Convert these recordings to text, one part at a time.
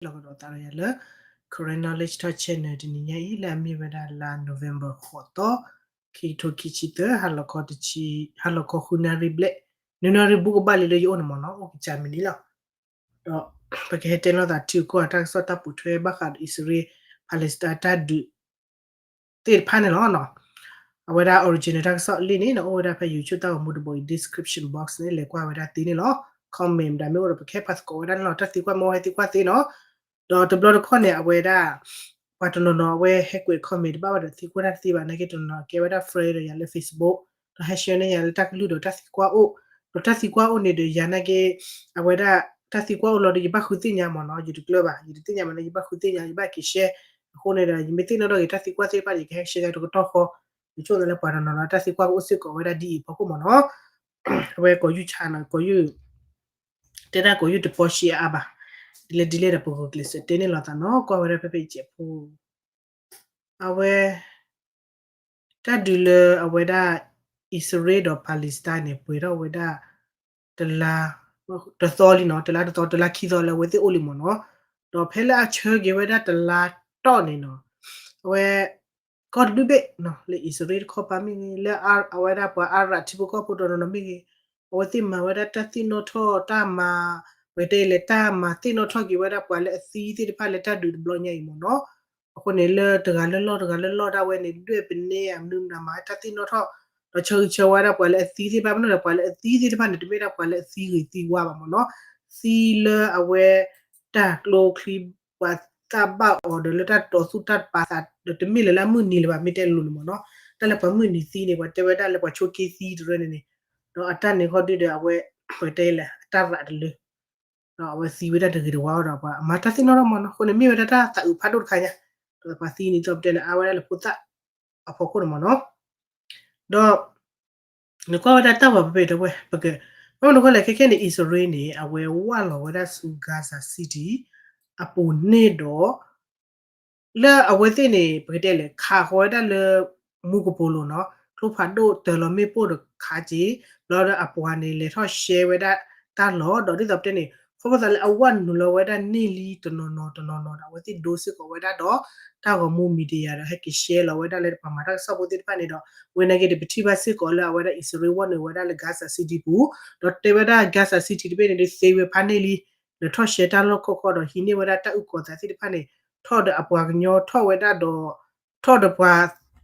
လီၤကဒီးသးဒီးယၤလၢ Karen Knowledge Talk Channel တနံၤညါအံၤ လၢအမ့ၢ်ဝဲဒၣ်လါ November ဃိးသီ ခံကထိခံဆံသၢ ဟါလီၤခီတဆံ ဟါလီၤခီဃုနၣ်ရံၣ်ဘျဲၣ် နွံနၣ်ရံၣ်ဘူးကဘၣ်လံလၢယအိၣ်န့ၣ်မ့ၢ်နီၤ အိၣ်ကစၢ်မံးနံးလီၤ. ဒီးပကဟဲတဲလိာ်သးထံကီၢ်အတၢ်ကစီၣ်တၢ်ပိာ်ထွဲဘၣ်ဃးဒီးအံၣ်စရ့လး Palestine တၢ်ဒုး သ့ၣ်တဖၣ်န့ၣ်လီၤနီၤ. အဝဲဒၣ် original တၢ်ကစီၣ်လံန့ၣ် အိၣ်ဝဲဒၣ်ဖဲ YouTube တၢ်ဂီၤမူတဘိအံၤ description box န့ၣ် လဲၤကွၢ်ဝဲဒၣ်သ့န့ၣ်လီၤ. comment မ့ၢ်ဒၣ်မ့ၢ်အိၣ်ဒီး ပကဟဲပာ်သကိးဝဲဒၣ်န့ၣ်လီၤ. တၢ်သံကွၢ်မ့ၢ်ဟဲသံကွၢ်သ့နီၤ. ဒီးတဘျီတခီၣ်န့ၣ် အဝဲဒၣ် ပှၤတနီၤနီၤအဝဲဟဲကွဲး comment တဘၣ်ဘၣ်ဒီးသံကွၢ်တၢ်တသ့ဘၣ် နာ်က့တနီၤနီၤကဲဝဲဒၣ် friend ဒီးယၤလၢ Facebook ဒီးဟဲ share န့ၢ်ယၤလၢတၢ်ကလုၢ်ဒီး တၢ်သံကွၢ်အိၣ် ဒီးတၢ်သံကွၢ်အိၣ်န့ၣ်ဒီး ယၤနာ်က့ အဝဲဒၣ် တၢ်သံကွၢ်အိၣ်လီၤဒီး ယဘၣ်ဃုသ့ၣ်ညါမ့ၢ်နီၤ, ယတကျၢၤဘၣ်, ယတသ့ၣ်ညါမ့ၢ်နီၤ ယဘၣ်ဃုသ့ၣ်ညါ ယဘၣ်က့ၤ share. အဃိန့ၣ်ဒီး ယမ့ၢ်သ့ၣ်နီၣ်ထီၣ်က့ၤတၢ်သံကွၢ်သ့ၣ်တဖၣ်ဒီး ယကဟဲ share တကတီၢ်ဃီ. ယဆိကမိၣ်လၢပှၤတနီၤနီၤ တၢ်သံကွၢ်ကအိၣ်စ့ၢ်ကီးဝဲဒၣ်ဒ်အံၤအဖီခိၣ်မ့ၢ်နီၤ. အဝဲကိးယုၢ်ဆါနီၤ ကိးယုၢ် တဲဒၣ်ကိးယုၢ်တပီၢ်ဆံးအါအါဘၣ်. ဒ်လဲၣ်ဒ်လဲၣ်ဒီး ပဂုာ်ကျဲးစၢးတဲန့ၢ်လိာ်သးနီၤ ကွၢ်ဝဲဒၣ်ဖဲဖဲအံၤစဲးဖိ အဝဲ တၢ်ဒုးလၢအဝဲဒၣ် အံၣ်စရ့လးဒီး Palestine န့ၣ် ပှဲၤထီၣ်ဝဲဒၣ် တလါ တသီလံနီၤ, တလါတသီ တလါခံသီလၢအဝဲသ့ၣ်အိၣ်လံမ့ၢ်နီၤ. ဒီးဖဲလၢအဆၢက့ၤဝဲဒၣ်တလါတီၢ်န့ၣ်နီၤ, အဝဲ ကီၢ်တဘ့ၣ်ဘ့ၣ်နီၤ လၢအံၣ်စရ့လးတခီပၤမ့ၢ်ဂ့ၤ, လၢအဝဲဒၣ်ပှၤအါရးထံဖိကီၢ်ဖိတနီၤနီၤမ့ၢ်ဂ့ၤ, အဝဲသ့ၣ်မၤဝဲဒၣ်တၢ်သ့ၣ်နီၣ်ထီၣ်တၢ်မၤ, ပတဲလဲၣ် တၢ်မၤသ့ၣ်နီၣ်ထီၣ်က့ၤဝဲဒၣ်ပှၤလၢအသံသ့ၣ်တဖၣ်လၢတၢ်ဒုးတဘျီညါအံၤမ့ၢ်နီၤ. အဃိန့ၣ် လၢတဂၤလၢလီၢ်တဂၤလၢလီၢ်ဒၣ်ဝဲန့ၣ် ဒွဲၣ်ပနဲအမနုၤမတၤမၤတၢ်သ့ၣ်နီၣ်ထီၣ်, ဒီးဆၢဂ့ၤဆၢဝါဒၣ်ပှၤလၢအသံသ့ၣ်တဖၣ် မ့ၢ်ဒီးပှၤလၢအသံသ့ၣ်တဖၣ်န့ၣ် တမ့ၢ်ဒၣ်ပှၤလၢအသံဂ့ၤသံဝါဘၣ်မ့ၢ်နီၤ, သံလၢအဝဲ တၢ်ကျိချံ ပှၤသးဘၣ်အီၤဒီးလၢတၢ်တီသူၣ်တၢ်ပာ်သးဒီးတမ့ၢ်လၢၤလၢအမုၢ်နံၤလၢၤဘၣ် မ့ၢ်တဲလိၤလိၤမ့ၢ်နီၤ, တၢ်လၢပှၤမုၢ်နံၤသံန့ၣ် ပှၤတဲဝဲဒၣ်လၢပှၤဆိးက့သံတရၢန့ၣ်န့ၣ်, ဒီးအတၢ်န့ၣ်ဃီဒုဒီးအဝဲ ပှၤတဲလဲၣ် အတၢ်ရးတလၢ ဒီးအဝဲသံဝဲဒၣ်တဂ့ၤတဝါဒီး ပှၤအမၤတၢ်သ့ၣ်နီၣ်ထီၣ်မ့ၢ်နီၤ, အဃိန့ၣ်မ့ၢ်ဝဲဒၣ်တၢ်သးအုးဖးဒိၣ်တခါညါ, ဒီးပှၤသံန့ၣ်ဒီးပတဲန့ၣ် အါဝဲဒၣ်လၢဖိသၣ်အဖီခိၣ်န့ၣ်မ့ၢ်နီၤ, ဒီး နကွၢ်ဝဲဒၣ်တၢ်ဝဲပပ့ၤတဝဲ ပက ဘၣ်မနုၤဃိလဲၣ် ခဲခဲန့ၣ် အံၣ်စရ့လးန့ၣ် အဝဲဝၢ်လီၤဝဲဒၣ်ဆူ Gaza City အပူၤန့ၣ်ဒီး လၢအဝဲသ့ၣ်န့ၣ် ပကတဲလဲၣ် ခးဃီၤဝဲဒၣ်လၢ မူကပိာ်လိၤနီၤ, ကျိဖးဒိၣ်တၢၤလီၤမ့ၣ်ပိၢ်ဒီးခးက့ၤ, ဘျီဒီးအပှၤန့ၣ် လဲၤထီၣ်ရှဲဝဲဒၣ်တၢ်လီၢ် ဒီးဒ်သိးပတဲန့ၣ် ခီဖျိသးလၢအဝၢ်နုာ်လီၤဝဲဒၣ်န့ၢ်လံတနီၤနီၤတနီၤနီၤဒီး အဝဲသ့ၣ်ဒိစ့ၢ်ကီးဝဲဒၣ်ဒီး တၢ်ဂီၤမူ media ဒီးဟဲက့ၤရှဲလီၤဝဲဒၣ်လၢပှၤမၤတၢ်ကစီၣ်ဖိသ့ၣ်တဖၣ်န့ၣ်ဒီး ဝဲနာ်က့ဒီး ပထံၣ်ဘၣ်စ့ၢ်ကီးလၢအဝဲဒၣ်အံၣ်စရ့လးဝၢ်နုာ်ဝဲဒၣ်လၢ Gaza City ပူၤ, ဒီးတဲဝဲဒၣ် Gaza City တဘ့ၣ်န့ၣ်ဒီးသ့ဝဲဖးန့ၢ်လံ, လဲၤထီၣ်ရှဲတၢ်လီၢ်ခီၣ်ခီဒီးဟံးန့ၢ်ဝဲဒၣ်တၢ်အုၣ်ကီၤသးသ့ၣ်တဖၣ်န့ၣ်, ထီၣ်ဒီးအပှၤကညီထီၣ်ဝဲဒၣ်ဒီး ထီၣ်ဒီးပှၤ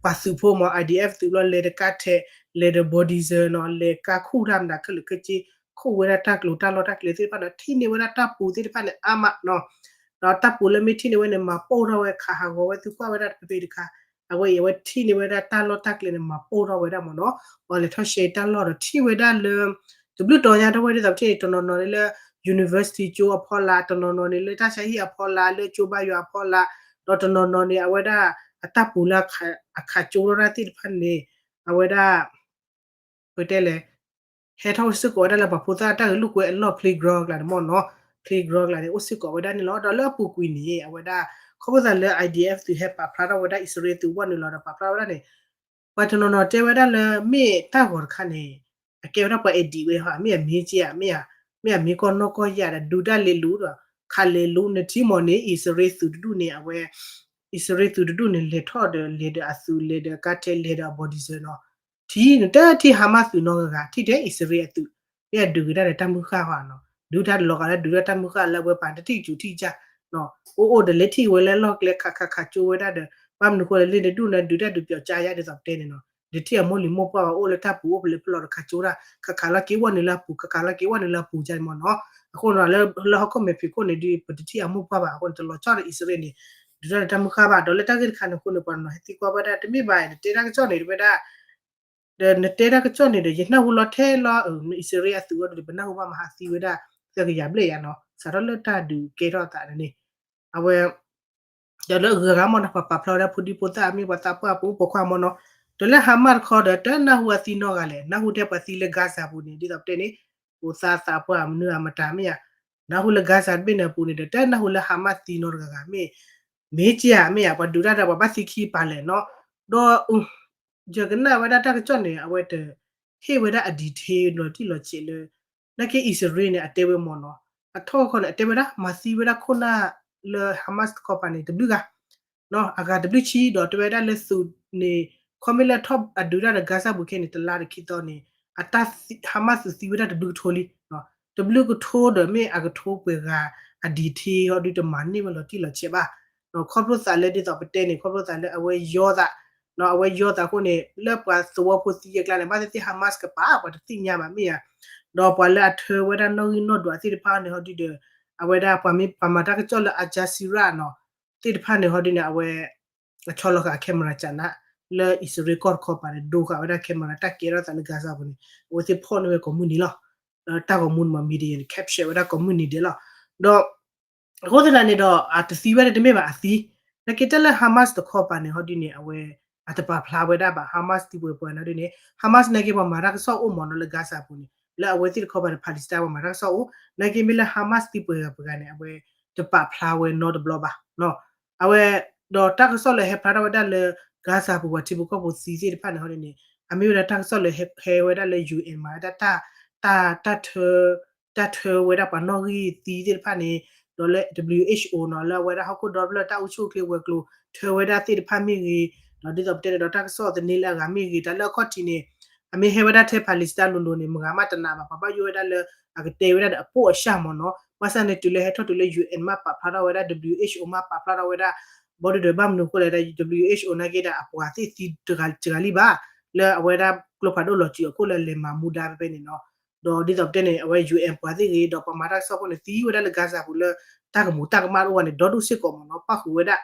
ပှၤသုးဖိမ့ၢ် IDF သုးလီၤ လဲၤဒီးကါထဲး လဲၤဒီး bulldozer နီၤ လဲၤကါခူၣ်တၢ်မနုၤခဲလၢာ်ခဲဆ့ ခူၣ်ဝဲဒၣ်တၢ်ကျိၤတၢ်လီၢ်တၢ်ကျဲသ့ၣ်တဖၣ်ဒီး ထံၣ်န့ၢ်ဝဲဒၣ်တၢ်ပူၤသ့ၣ်တဖၣ်န့ၣ်အါမးနီၤ, ဒီးတၢ်ပူၤလၢမ့ၢ်ထံၣ်န့ၢ်ဝဲန့ၣ် မၤပိၢ်ထီၣ်ဝဲခးဟးဂီၤဝဲသုကွၢ်ဝဲဒၣ်တဖဲတခါ, အဝဲအံၤအဝဲထံၣ်န့ၢ်ဝဲဒၣ်တၢ်လီၢ်တၢ်ကျဲန့ၣ် မၤပိၢ်ထီၣ်ဝဲဒၣ်မ့ၢ်နီၤ, ပှၤလဲၤထီၣ်ရှဲတၢ်လီၢ်ဒီးထံၣ်ဝဲဒၣ်လၢ တဘျုးတီၤညါတဝဲဒ်သိးပထံၣ်န့ၣ် တနီၤနီၤန့ၣ်လၢ university ကၠိအဖီလာ်, တနီၤနီၤန့ၣ်လၢတၢ်ဆါဟံၣ်အဖီလာ်, လၢကၠိဘါယွၤအဖီလာ်, ဒီးတနီၤနီၤန့ၣ် အဝဲဒၣ် အတၢ်ပူၤလၢအခးကၠိထီၣ်တၢ်သ့ၣ်တဖၣ်န့ၣ် အဝဲဒၣ် ပတဲလဲၣ် ဟဲထီၣ်အိၣ်စ့ၢ်ကီးဝဲဒၣ်လၢပှၤဖိသၣ်တၢ်ဂဲၤလိာ်ကွဲအလီၢ် playground ကျါန့ၣ်မ့ၢ်နီၤ, playground ကျါန့ၣ် အိၣ်စ့ၢ်ကီးဝဲဒၣ်န့ၣ်လီၤ. ဒီးလၢအပူၤကွံာ်န့ၣ် အဝဲဒၣ် ခီဖျိသးလၢ IDF သုးဟဲပာ်ဖျါထီၣ်ဝဲဒၣ် အံၣ်စရ့လးသုးဝၢ်နုာ်လီၤဒီးပာ်ဖျါဝဲဒၣ်န့ၣ် ပှၤတနီၤနီၤတဲဝဲဒၣ်လၢမ့ၢ်တၢ်ဂီၤတခါန့ၣ် အကဲဝဲဒၣ်ပှၤ edit ဝဲဟီ မ့ၢ်အမ့ၢ်က့ဧါ, မ့ၢ်အမ့ၢ်ကီၢ်နီၢ်ကီၢ်ယၤဒီး ဒုးတၢ်လဲၤလူၤဒီး ခးလဲၤလူၤ နထံၣ်မ့ၢ်န့ၣ် အံၣ်စရ့လးသုးတဒူၣ်န့ၣ် အဝဲ အံၣ်စရ့လးသုးတဒူၣ်န့ၣ် လဲၤထီၣ်ဒီး လဲၤဒီးအသုး လဲၤဒီးအကါထဲး လဲၤဒီးအ bulldozer နီၤ, ထံၣ်နတထံၣ် Hamas သုးနီတဂၤဂၤ ထံၣ်ထဲအံၣ်စရ့လးအသုး, မ့ၢ်အဒုးက့ၤတၢ်ဒီးတၢ်မုၢ်ဃၢ်ဃီနီၤ, ဒုးတၢ်လီၤဂာ်လၢဒုးတၢ်တၢ်မုၢ်ဃၢ်လၢအဝဲပှၤတထံၣ်ကစူၤထံၣ်ကစၢ် အိၣ်အိၣ်ဒီးလဲၤထံၣ်ဝဲလၢလီၢ်ကျဲ ခးခးခးကၠိဝဲဒၣ်ဒီး ဘၣ်မနုၤဃိလဲၣ် လၢနဒူၣ်နဒုးတၢ်ဒုးပျီကါယါဒ်သိးပတဲန့ၣ်နီၤ, ဒုးထံၣ်အမိၢ်လံၤမိၢ်ပှၢ်ဘၣ် အိၣ်လၢတၢ်ပူၤအိၣ်ဖဲလဲၣ်ဖဲလဲၣ်ဒီးခးကၠိတၢ် ခးခးလီၤက့ၤဝဲနုာ်လၢအပူၤ ခးခးလီၤက့ၤဝဲနုာ်လၢအပူၤကၠါန့ၣ်မ့ၢ်နီၤ, အဃိနီၤ လၢဟီၣ်ခိၣ်မဲာ်ဖံးခိၣ်န့ၣ်ဒီး ပတထံၣ်အမိၢ်ပှၢ်ဘၣ် အဃိန့ၣ် တလီၤဆီဒီးအံၣ်စရ့လးန့ၣ် ဒုးတၢ်ဒီးတၢ်မုၢ်ဃၢ်ဘၣ် ဒီးလၢတၢ်ဂ့ၢ်တခါန့ၣ်အဃိန့ၣ် ပှၤတနီၤဟဲသံကွၢ်ဝဲဒၣ် တမ့ၢ်ဘၣ် နတဲတၢ်ကစီၣ်န့ၣ် တဝဲဒၣ် ဒီးနတဲတၢ်ကစီၣ်န့ၣ်ဒီး ယနၢ်ဟူလီၤထဲလီၤ အံၣ်စရ့လးအသုးဝဲဒီး ပနၢ်ဟူဘၣ်မဟါသံဝဲဒၣ် သၢကယၤဘျဲၣ်ယါနီၤ စးထီၣ်လၢတၢ်ဒုးကဲထီၣ်အသးန့ၣ် အဝဲ ဒီးလၢအဂုၤအဂၤမ့ၢ်နီၤ ပှၤပာ်ဖျါဝဲဒၣ်ဖိဒံဖိသၣ် မ့ၢ်ပှၤသးပှၢ်ဖိပိာ်ခွါမ့ၢ်နီၤ, ဒီးလၢ Hamas တခီဒီး တနၢ်ဟူအသံနီတဂၤလဲၣ်, နၢ်ဟူထဲပှၤသံလၢ Gaza ပူၤန့ၣ် ဒ်သိးပတဲန့ၣ် ဖိသၣ်သးပှၢ်မနုၤအမတၤမ့ၢ်ဧါ, နၢ်ဟူလၢ Gaza တဘ့ၣ်န့ၣ်အပူၤန့ၣ်ဒီး တနၢ်ဟူလၢ Hamas သံနီတဂၤဂၤမ့ၢ် မ့ၢ်က့ဧါ မ့ၢ်ဧါ ပှၤဒုးတၢ်ဒီးပှၤဘၣ်သံခံပာ်လဲၣ်နီၤ, ဒီး ယကနၣ်ဝဲဒၣ်တၢ်ကစီၣ်န့ၣ် အဝဲတဟ့ၣ်ဝဲဒၣ်အ detail လီၤတံၢ်လီၤဆဲးလၢ နာ်က့အံၣ်စရ့လးန့ၣ် အတဲဝဲမ့ၢ်နီၤ, အထီၣ်ခီန့ၣ် အတဲဝဲဒၣ် မၤသံဝဲဒၣ်ခိၣ်နၢ် လၢ Hamas တခီပၤန့ၣ် တဘျုးဂၤ အဂၤတဘျုးဆံ ဒီးတဲဝဲဒၣ်လၢသုးန့ၣ် ခီမ့ၢ်လၢထီၣ်အဒုးတၢ်ဒီး Gaza ပူၤခဲန့ၣ် တလါဒီးခံသီန့ၣ် အတၢ် Hamas သုးသံဝဲဒၣ်တဘျုးကထိလံ တဘျုးကထိဒီးမ့ၢ်အကထိပှဲၤဂၤ အ detail ဟီဒုတမၤန့ၢ်ဝဲလီၤတံၢ်လီၤဆဲးဘၣ် ခီဖျိသးလၢဒ်သိးပတဲန့ၣ် ခီဖျိသးလၢအဝဲယီသး အဝဲယီသးအဃိန့ၣ် လၢပှၤသဝီဖိသံအကျါန့ၣ် ဘၣ်သ့ၣ်သ့ၣ် Hamas ကပာ် ပှၤတသ့ၣ်ညါဘၣ်မ့ၢ်ဧါ ဒီးပှၤလၢအထၢဝဲဒၣ်နီၣ်ဂံၢ်နီၣ်ဒွးသ့ၣ်တဖၣ်န့ၣ်ဟီဒုဒီး အဝဲဒၣ်ပှၤမ့ၢ်ပှၤမၤတၢ်ကစီၣ်လၢ Al Jazeera နီၤ သ့ၣ်တဖၣ်န့ၣ်ဟီဒုန့ၣ် အဝဲ အဆီလီၤဃာ် camera ကနး လၢအံၣ်စရ့လးကီၢ်တခီပၤန့ၣ် ဒိဃာ်ဝဲဒၣ် camera တၢ်ကဲထီၣ်သးလၢ Gaza ပူၤန့ၣ် အဝဲသ့ၣ်ဖီၣ်န့ၢ်ဝဲကိးမုၢ်နံၤလီၤ. ဒီးတၢ်ဂီၤမူန့ၣ်မ့ၢ် media န့ၣ် capture ဝဲဒၣ်ကိးမုၢ်နံၤဒဲးလီၤ. ဒီး အဃိသတးန့ၣ်ဒီး အတသံဝဲဒၣ်တမ့ၢ်ဘၣ်အသံ နာ်က့တၢ်လၢ Hamas တခီပၤန့ၣ် ဟီဒုန့ၣ် အဝဲ အတပာ်ဖျါဝဲဒၣ်ဘၣ် Hamas သံပှဲၤပှဲၤနီၤဒုန့ၣ် Hamas နာ်က့ပှၤမၤတၢ်ကစီၣ်အိၣ်မ့ၢ်နီၤလၢ Gaza ပူၤန့ၣ် လၢအဝဲသ့ၣ်တခီပၤန့ၣ် Palestine ပှၤမၤတၢ်ကစီၣ်အိၣ် နာ်က့မ့ၢ်လၢ Hamas သံပှဲၤပှဲၤဂၤန့ၣ် အဝဲ တပာ်ဖျါဝဲနီတဘျီဘၣ် အဝဲ ဒီးတၢ်ကစီၣ်လၢဟဲဖျါထီၣ်ဝဲဒၣ်လၢ Gaza ပူၤပှၤထံဖိကီၢ်ဖိသံသ့ၣ်တဖၣ်န့ၣ် ဟီဒုန့ၣ် အမ့ၢ်ဝဲဒၣ်တၢ်ကစီၣ်လၢဟဲဝဲဒၣ်လၢ UN မၤဝဲဒၣ် တၢ် တၢ်ထၢဝဲဒၣ်ပှၤနီၣ်ဂံၢ်သံသ့ၣ်တဖၣ်န့ၣ် ဒီးလၢ WHO နီၤ လၢအဝဲဒၣ်ဟီၣ်ခိၣ်ဒီဖျၢၣ်တၢ်အိၣ်ဆူၣ်အိၣ်ချ့ဝဲၤကျိၤ ထၢဝဲဒၣ်သ့ၣ်တဖၣ်မ့ၢ်ဂ့ၤ ဒီးဒ်သိးပတဲန့ၣ်ဒီးတၢ်ကစီၣ်သန့လၢအဂၤမ့ၢ်ဂ့ၤ တၢ်လၢအခီၣ်ထံးန့ၣ် အမ့ၢ်ဟဲဝဲဒၣ်ထဲ Palestine လိၤလိၤန့ၣ် မဂၤမးတနာ်ဘၣ် ပှၤဘၣ်ယိၣ်ဝဲဒၣ်လၢ အကတဲဝဲဒၣ်ဒီးအပိၢ်အရှၢမ့ၢ်နီၤ ဘၣ်ဆၣ်န့ၣ်တုၤလၢဟဲထီၣ်တုၤလၢ UN မ့ၢ်ပာ်ဖျါထီၣ်ဝဲဒၣ် WHO မ့ၢ်ပာ်ဖျါထီၣ်ဝဲဒၣ် ဘီဒုဒီးဘၣ်မနုၤအဃိလဲၣ် WHO နာ်က့ဒီးအပှၤသ့ၣ်သံတဂၤလံဘၣ် လၢအဝဲဒၣ်ကျိဖးဒိၣ်လီၤစုၤအခိၣ်လၢလဲၤမၤမူဒါဖဲဖဲန့ၣ်နီၤ ဒီးဒ်သိးပတဲန့ၣ် အဝဲ UN ပှၤသ့ၣ်ဂ့ၤ ဒီးပှၤမၤတၢ်ကစီၣ်ဖိန့ၣ် သံဝဲဒၣ်လၢ Gaza ပူၤလၢ တၢ်ကမူးတၢ်ကမၣ်တအိၣ်ဘၣ်န့ၣ် ဒီဒူၣ်စ့ၢ်ကီးမ့ၢ်နီၤ ပၣ်ဃုာ်ဝဲဒၣ်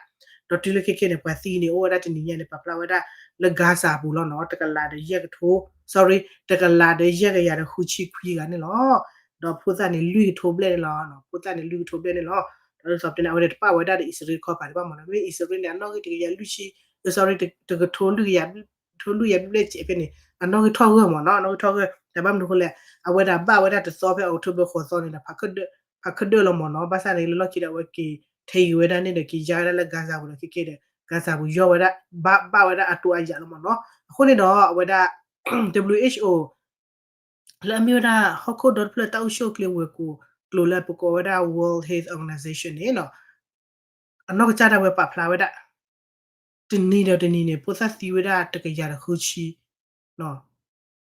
ဒီးတုၤလၢခဲခဲန့ၣ် ပှၤသံန့ၣ် အိၣ်ဝဲဒၣ်တနံၤညါန့ၣ် ပာ်ဖျါဝဲဒၣ်လၢ Gaza ပူၤလီၤနီၤ တကလးဒီးယဲၢ်ကထိ sorry တကလးဒီးယဲၢ်ကယၤဒီးဃုဆံခွံဂၤန့ၣ်လီၤ ဒီးဖိသၣ်န့ၣ်လွံၢ်ကထိဘျဲၣ်န့ၣ်လီၤ ဖိသၣ်န့ၣ်လွံၢ်ကထိဘျဲၣ်န့ၣ်လီၤ ဒီးဒ်သိးပတဲန့ၣ် အဝဲဒၣ်တပာ်ဝဲဒၣ်ဒီးအံၣ်စရ့လးတခီပၤဒံးဘၣ်မ့ၢ်နီၤ မ့မ့ၢ်အံၣ်စရ့လးန့ၣ် အနီၣ်ဂံၢ်တကယၤလွံၢ်ဆံ sorry တကထိလွံၢ်ကယၤ ထိလွံၢ်ယၤဘျဲၣ်စဲးဖဲန့ၣ် အနီၣ်ဂံၢ်ထီၣ်ဂၢၢ်မ့ၢ်နီၤ အနီၣ်ဂံၢ်ထီၣ်ဂၢၢ် တၢ်ဘၣ်မနုၤအဃိလဲၣ် အဝဲဒၣ်ဘၣ်ဝဲဒၣ်တသီဖဲ October ဃိးသီန့ၣ်ဒီး ဖးခၢၣ်ဒၢၣ်လီၤမ့ၢ်နီၤ ဘၣ်ဆၣ်န့ၣ်လၢလီၢ်ခံဒီးအဝဲက့ၤ ထဲးဂံၤဝဲဒၣ်န့ၣ်ဒီးက့ၤယါဝဲဒၣ်လၢ Gaza ပူၤဒီးခဲခဲဒီး Gaza ပူၤယီၢ်ဝဲဒၣ် ဘၣ်ဘၣ်ဝဲဒၣ်အတိအယၢ်လီၤမ့ၢ်နီၤ အဃိန့ၣ်ဒီးအဝဲဒၣ် WHO လၢအမ့ၢ်ဝဲဒၣ်ဟီၣ်ခိၣ်ဒီတဖျၢၣ်တၢ်အိၣ်ဆူၣ်အိၣ်ချ့ဝဲၤကျိၤ ကျိၤလၢပကိးဝဲဒၣ် World Health Organization န့ၣ်နီၤ အနီၢ်ကစၢ်ဒၣ်ဝဲပာ်ဖျါဝဲဒၣ် တနံၤဒီးတနံၤန့ၣ် ဖိသၣ်သံဝဲဒၣ်တကယၤဒီးဃုဆံ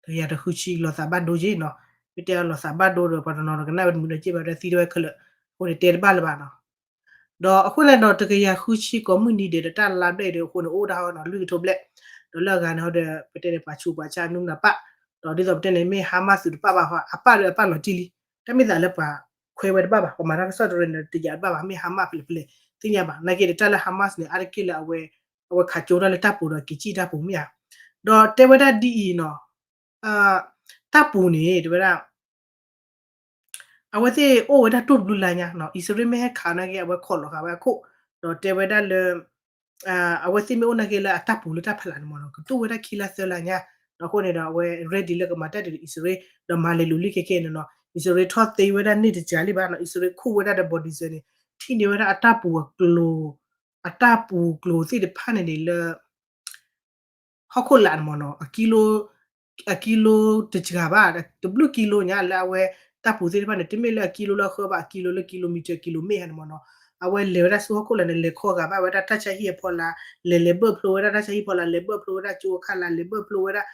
တကယၤဒီးဃုဆံ လီၤသးဘၣ်ဒိက့နီၤ မ့ၢ်တဲလီၤသးဘၣ်ဒိဒီး ပှၤတနီၤဒီးကနၣ်ဝဲတမုာ်ဒီးက့ၢ်ဘၣ်ဒီးသံတဝဲခဲလၢာ် အဃိန့ၣ်တဲတဘၣ်လၢၤဘၣ်နီၤ ဒီးအဃိန့ၣ်ဒီးတကယၤဃုဆံကိးမုၢ်နံၤဒဲးဒီးတၢ်လါဘျဲၣ်ဒီးအဃိန့ၣ် အိၣ်ဒၣ်ဟီနီၤ လွံၢ်ကထိဘျဲၣ် ဒီးလၢအဂၤန့ၣ်ဟီဒီး ပတဲန့ၣ်ပှၤဆူးပှၤဆါအနုနၢ်ပၢၢ် ဒီးဒ်သိးပတဲန့ၣ် မ့ၢ် Hamas သုးတပၢၢ်ဘၣ်ဟီ အပၢၢ်ဒီးအပၢၢ်လီၤတံၢ်လံ တၢ်မ့ၢ်သးလၢပှၤခွဲးဝဲတဘၣ်ဘၣ် ပှၤမၤတၢ်ကစီၣ်တရၢန့ၣ် တယာ်တဘၣ်ဘၣ် မ့ၢ် Hamas ဖဲလဲၣ်ဖဲလဲၣ် သ့ၣ်ညါဘၣ် နာ်က့ဒီးတၢ်လၢ Hamas န့ၣ် အါတက့ၢ်လၢအဝဲ အဝဲခးကၠိတၢ်လၢတၢ်ပူၤဒီးက့ၤစံၣ်တၢ်ပူၤမ့ၢ်ဧါ ဒီးတဲဝဲဒၣ်ဒ်အံၤနီၤ တၢ်ပူၤန့ၣ် တဲဝဲဒၣ် အဝဲသ့ၣ်အိၣ်ဝဲဒၣ်တိၢ်တဘျုးလါညါနီၤ အံၣ်စရ့လးမ့ၢ်ဟဲခးနာ်က့ အဝဲခိးလီၤဃာ်ဝဲအခိၣ် ဒီးတဲဝဲဒၣ်လၢ အဝဲသ့ၣ်မ့ၢ်အိၣ်နာ်က့လၢအတၢ်ပူၤလၢတၢ်ဖးလၢ်န့ၣ်မ့ၢ်နီၤ ကတိၢ်ဝဲဒၣ်ခံလါသၢလါညါ ဒီးအဃိန့ၣ်ဒီးအဝဲ ready လၢကမၤတၢ်ဒုးဒီးအံၣ်စရ့လး ဒီးမၤလဲၤလူၤလံခဲခဲန့ၣ်နီၤ အံၣ်စရ့လးထီၣ်သ့ဝဲဒၣ်န့ၢ်တစှၤလံဘၣ်နီၤ အံၣ်စရ့လးခိၣ်ဝဲဒၣ်ဒီး bulldozer န့ၣ် ထံၣ်န့ၢ်ဝဲဒၣ်အတၢ်ပူၤအကျိၤ အတၢ်ပူၤကျိၤသ့ၣ်တဖၣ်န့ၣ်န့ၣ်လၢ ဟီၣ်ခိၣ်လာ်န့ၣ်မ့ၢ်နီၤ အကံလိ အကံလိတစှၤဘၣ် တဘျုးကံလိညါလၢအဝဲ တၢ်ပူၤသ့ၣ်တဖၣ်န့ၣ် တမ့ၢ်လၢအကံလိလၢအဃၢဘၣ် အကံလိလၢ kilometer ကံလိမ့ၢ်ဟဲန့ၣ်မ့ၢ်နီၤ အဝဲလဲၤဝဲဒၣ်ဆူဟီၣ်ခိၣ်လာ်န့ၣ် လဲၤခီဂာ်ဘၣ်ဝဲဒၣ်တၢ်ဆါဟံၣ်အဖီလာ် လဲၤလဲၤဘၢၣ်ဖျိဝဲဒၣ်တၢ်ဆါဟံၣ်ဖီလာ် လဲၤဘၢၣ်ဖျိဝဲဒၣ်ကၠိအခီၣ်လာ် လဲၤဘၢၣ်ဖျိဝဲဒၣ်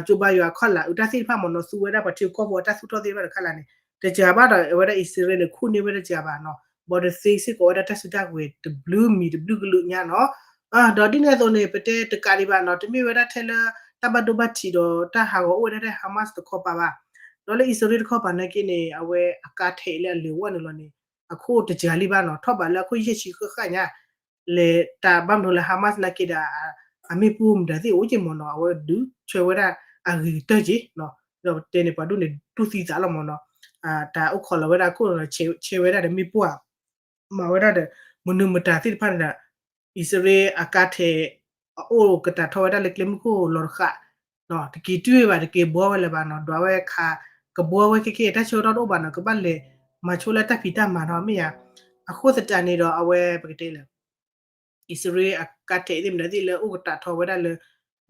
ကၠိဘါယွၤအခီၣ်လာ် အတၢ်သ့ၣ်တဖၣ်မ့ၢ်နီၤ သူဝဲဒၣ်ပှၤထံကီၢ်ဖိအတၢ်သူၣ်ထီၣ်သ့ၣ်တဖၣ်တခီလာ်န့ၣ် တစှၤဘၣ်ဒီး အဝဲဒၣ်အံၣ်စရ့လးန့ၣ် ခိၣ်န့ၢ်ဝဲဒၣ်တစှၤဘၣ်နီၤ border သ့စ့ၢ်ကီးဝဲဒၣ်တၢ်စုတၢ်ကဝဲၤတဘျုးမံၤတဘျုးကလုာ်ညါနီၤ ဒီးဒ်န့ၣ်အသိးန့ၣ် ပတဲတကးဒံးဘၣ်နီၤ တမ့ၢ်ဝဲဒၣ်ထဲလၢ တၢ်ဘၣ်ဒိဘၣ်ထံးဒီးတၢ်ဟးဂီၤအိၣ်ဝဲဒၣ်ထဲ Hamas တခီပၤဘၣ် ဒီးလၢအံၣ်စရ့လးတခီပၤနာ်က့န့ၣ် အဝဲအကါထဲးလၢအလဲၤဝဲန့ၣ်လီၤန့ၣ် အခိၣ်တစှၤလံဘၣ်နီၤ ထီၣ်ဘးလၢအခိၣ်ယဲၢ်ဆံဃၣ်ဃၣ်ညါ လဲၤတၢ်ဘၣ်မနုၤလၢ Hamas နာ်က့ဒီး အမ့ၣ်ပိၢ်မတၤသ့ၣ်အိၣ်က့မ့ၢ်နီၤ အဝဲဒုးဆၢဝဲဒၣ်အဂ့ၤကတၢၢ်က့ ဒီးပတဲန့ၣ် ပှၤဒိၣ်န့ၣ်တူၢ်သံသးလီၤမ့ၢ်နီၤ တၢ်အိၣ်ခိးလီၤဝဲဒၣ်ခိၣ်ဒီး ဆဲဝဲဒၣ်ဒီးမ့ၣ်ပိၢ်ဧါ မၤဝဲဒၣ်ဒီး မနုၤမတၤသ့ၣ်တဖၣ်န့ၣ်ဒီး အံၣ်စရ့လးအကါထဲး အအိၣ်ကတၢ်ထီၣ်ဝဲဒၣ်လၢကျဲမုၢ်ခိၣ်လီၤတဃာ် တက့ၤတွံၢ်ဝဲဘၣ် တက့ၤဘှီဝဲလၢၤဘၣ်နီၤ ဒွးဝဲခး ကဘှီဝဲခဲခဲ တၢ်ဆၢကတီၢ်တအိၣ်ဘၣ်နီၤ ကဘၣ်လဲၤမၤဆိလၢတၢ်ဖံးတၢ်မၤနီၤ မ့ၢ်ဧါ အဃိသတးန့ၣ်ဒီး အဝဲပကတဲလၢ အံၣ်စရ့လးအကါထဲးသ့ၣ်မနုၤသ့ၣ်လၢအိၣ်ကတၢ်ထီၣ်ဝဲဒၣ်လၢ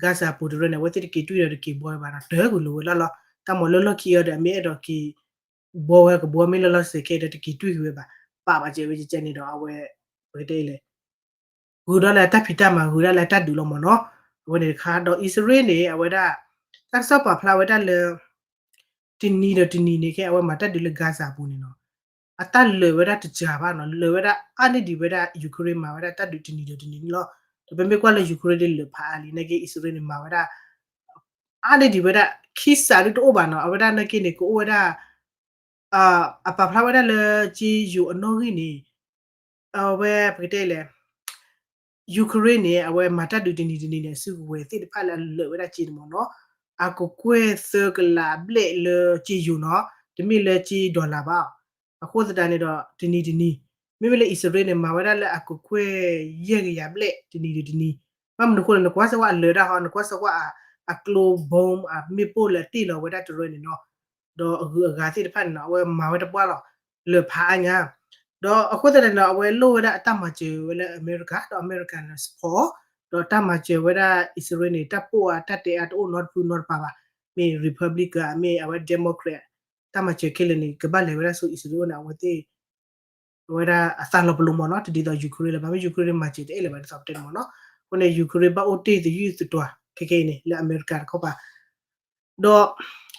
Gaza ပူၤတရၢန့ၣ် အဝဲသ့ၣ်တက့ၤတွံၢ်ဒီးတက့ၤဘှီဝဲဘၣ်နီၤ တၢ်ကလိၤဝဲလီၤလီၤ တၢ်မၤလၢလီၢ်ခံအံၤဒီး အမ့ၢ်အဲၣ်ဒိးက့ၤ ဘှီဝဲကဘှီမ့ၢ်လၢလီၢ်စဲးခဲဒီးတက့ၤတွံၢ်က့ၤဝဲဘၣ် ပာ်ဘၣ်ကဲဝဲကဲန့ၣ်ဒီး အဝဲ ပကတဲလဲၣ် ဂုၤဒီးလၢတၢ်ဖံးတၢ်မၤ ဂုၤဒၣ်လၢတၢ်ဒုးလီၤမ့ၢ်နီၤ. အဝဲန့ၣ်တခါ ဒီးအံၣ်စရ့လးန့ၣ် အဝဲဒၣ် တၢ်ကစီၣ်ပာ်ဖျါဝဲဒၣ်လၢ တနံၤဒီးတနံၤန့ၣ် ခဲအဝဲမၤတၢ်ဒုးလၢ Gaza အပူၤန့ၣ်နီၤ အတၢ်လၢာ်ဝဲဒၣ်တစှၤဘၣ်နီၤ, လၢာ်ဝဲဒၣ်အါန့ၢ်ဒံးဝဲဒၣ် Ukraine မၤဝဲဒၣ်တၢ်ဒုးတနံၤဒီးတနံၤန့ၣ်လီၤ. ဒီးပမ့ၢ်ကွၢ်လၢ Ukraine ဒ်လၢာ်ဖးအါလံ နာ်က့ အံၣ်စရ့လးန့ၣ် မၤဝဲဒၣ် အါန့ၢ်ဒံးဝဲဒၣ် ခံစးဒုတအိၣ်ဘၣ်နီၤ, အဝဲဒၣ်နာ်က့န့ၣ် ကအိၣ်ဝဲဒၣ် အပာ်ဖျါဝဲဒၣ်လၢက့ယိၤအနီၣ်ဂံၢ်န့ၣ် အဝဲပကတဲလဲၣ် Ukraine န့ၣ် အဝဲမၤတၢ်ဒုးတနံၤတနံၤန့ၣ် အစုကဝဲၤသ့ၣ်တဖၣ်လၢအလၢာ်ဝဲဒၣ်က့န့ၣ်မ့ၢ်နီၤ, အကကွဲၢ်သၢကလးဘျဲၣ်လၢက့ယိၤနီၤ, တမ့ၢ်လၢက့ dollar ဘၣ်. အဃိသတးန့ၣ်ဒီး တနံၤတနံၤ မ့မ့ၢ်လၢအံၣ်စရ့လးန့ၣ် မၤဝဲဒၣ်လၢအကကွဲၢ်ယဲၢ်ကယၤဘျဲၣ်တနံၤတနံၤ, ဘၣ်မနုၤအဃိလဲၣ် နကွၢ်စ့ၢ်ကီးအလၢာ်ဒၣ်ဟီ နကွၢ်စ့ၢ်ကီးအကျိ bomb အမ့ၣ်ပိၢ်လၢအတ့ၢ်လီၤဝဲဒၣ်တရၢန့ၣ်နီၤ, ဒီးအဂုၤအဂၤသ့ၣ်တဖၣ်န့ၣ်နီၤ အဝဲမၤဝဲတပှၢ်လီၤ, လၢာ်ဖးအါညါ ဒီးအဃိသတးန့ၣ်ဒီး အဝဲလိၣ်ဝဲဒၣ်အတၢ်မၤစၢၤဝဲလၢအမဲရကၤ ဒီးအမဲရကၤန့ၣ် support ဒီးတၢ်မၤစၢၤဝဲဒၣ်အံၣ်စရ့လးန့ၣ် တၢ်ပိၢ်အတၢ်တဲအါတအိၣ်နီတဖုနီတပၤဘၣ်, မ့ၢ် Republican မ့ၢ်အဝဲ Democrat တၢ်မၤစၢၤခဲလၢာ်န့ၣ် ကဘၣ်လဲၤဝဲဒၣ်ဆူအံၣ်စရ့လးန့ၣ် အဝဲသ့ၣ် အဝဲဒၣ်အသးလီၤပလိာ်မ့ၢ်နီၤ, တဒ်သိး Ukraine လၢၤဘၣ်, မ့ၢ် Ukraine မၤစၢၤတအဲၣ်လၢၤဘၣ် ဒ်သိးပတဲန့ၣ်မ့ၢ်နီၤ, အဃိန့ၣ် Ukraine ဘၣ်အိၣ်တ့ၢ်သယုၢ်သတွၤ ခဲခဲအံၤန့ၣ် လၢအမဲရကၤတခီပၤ ဒီး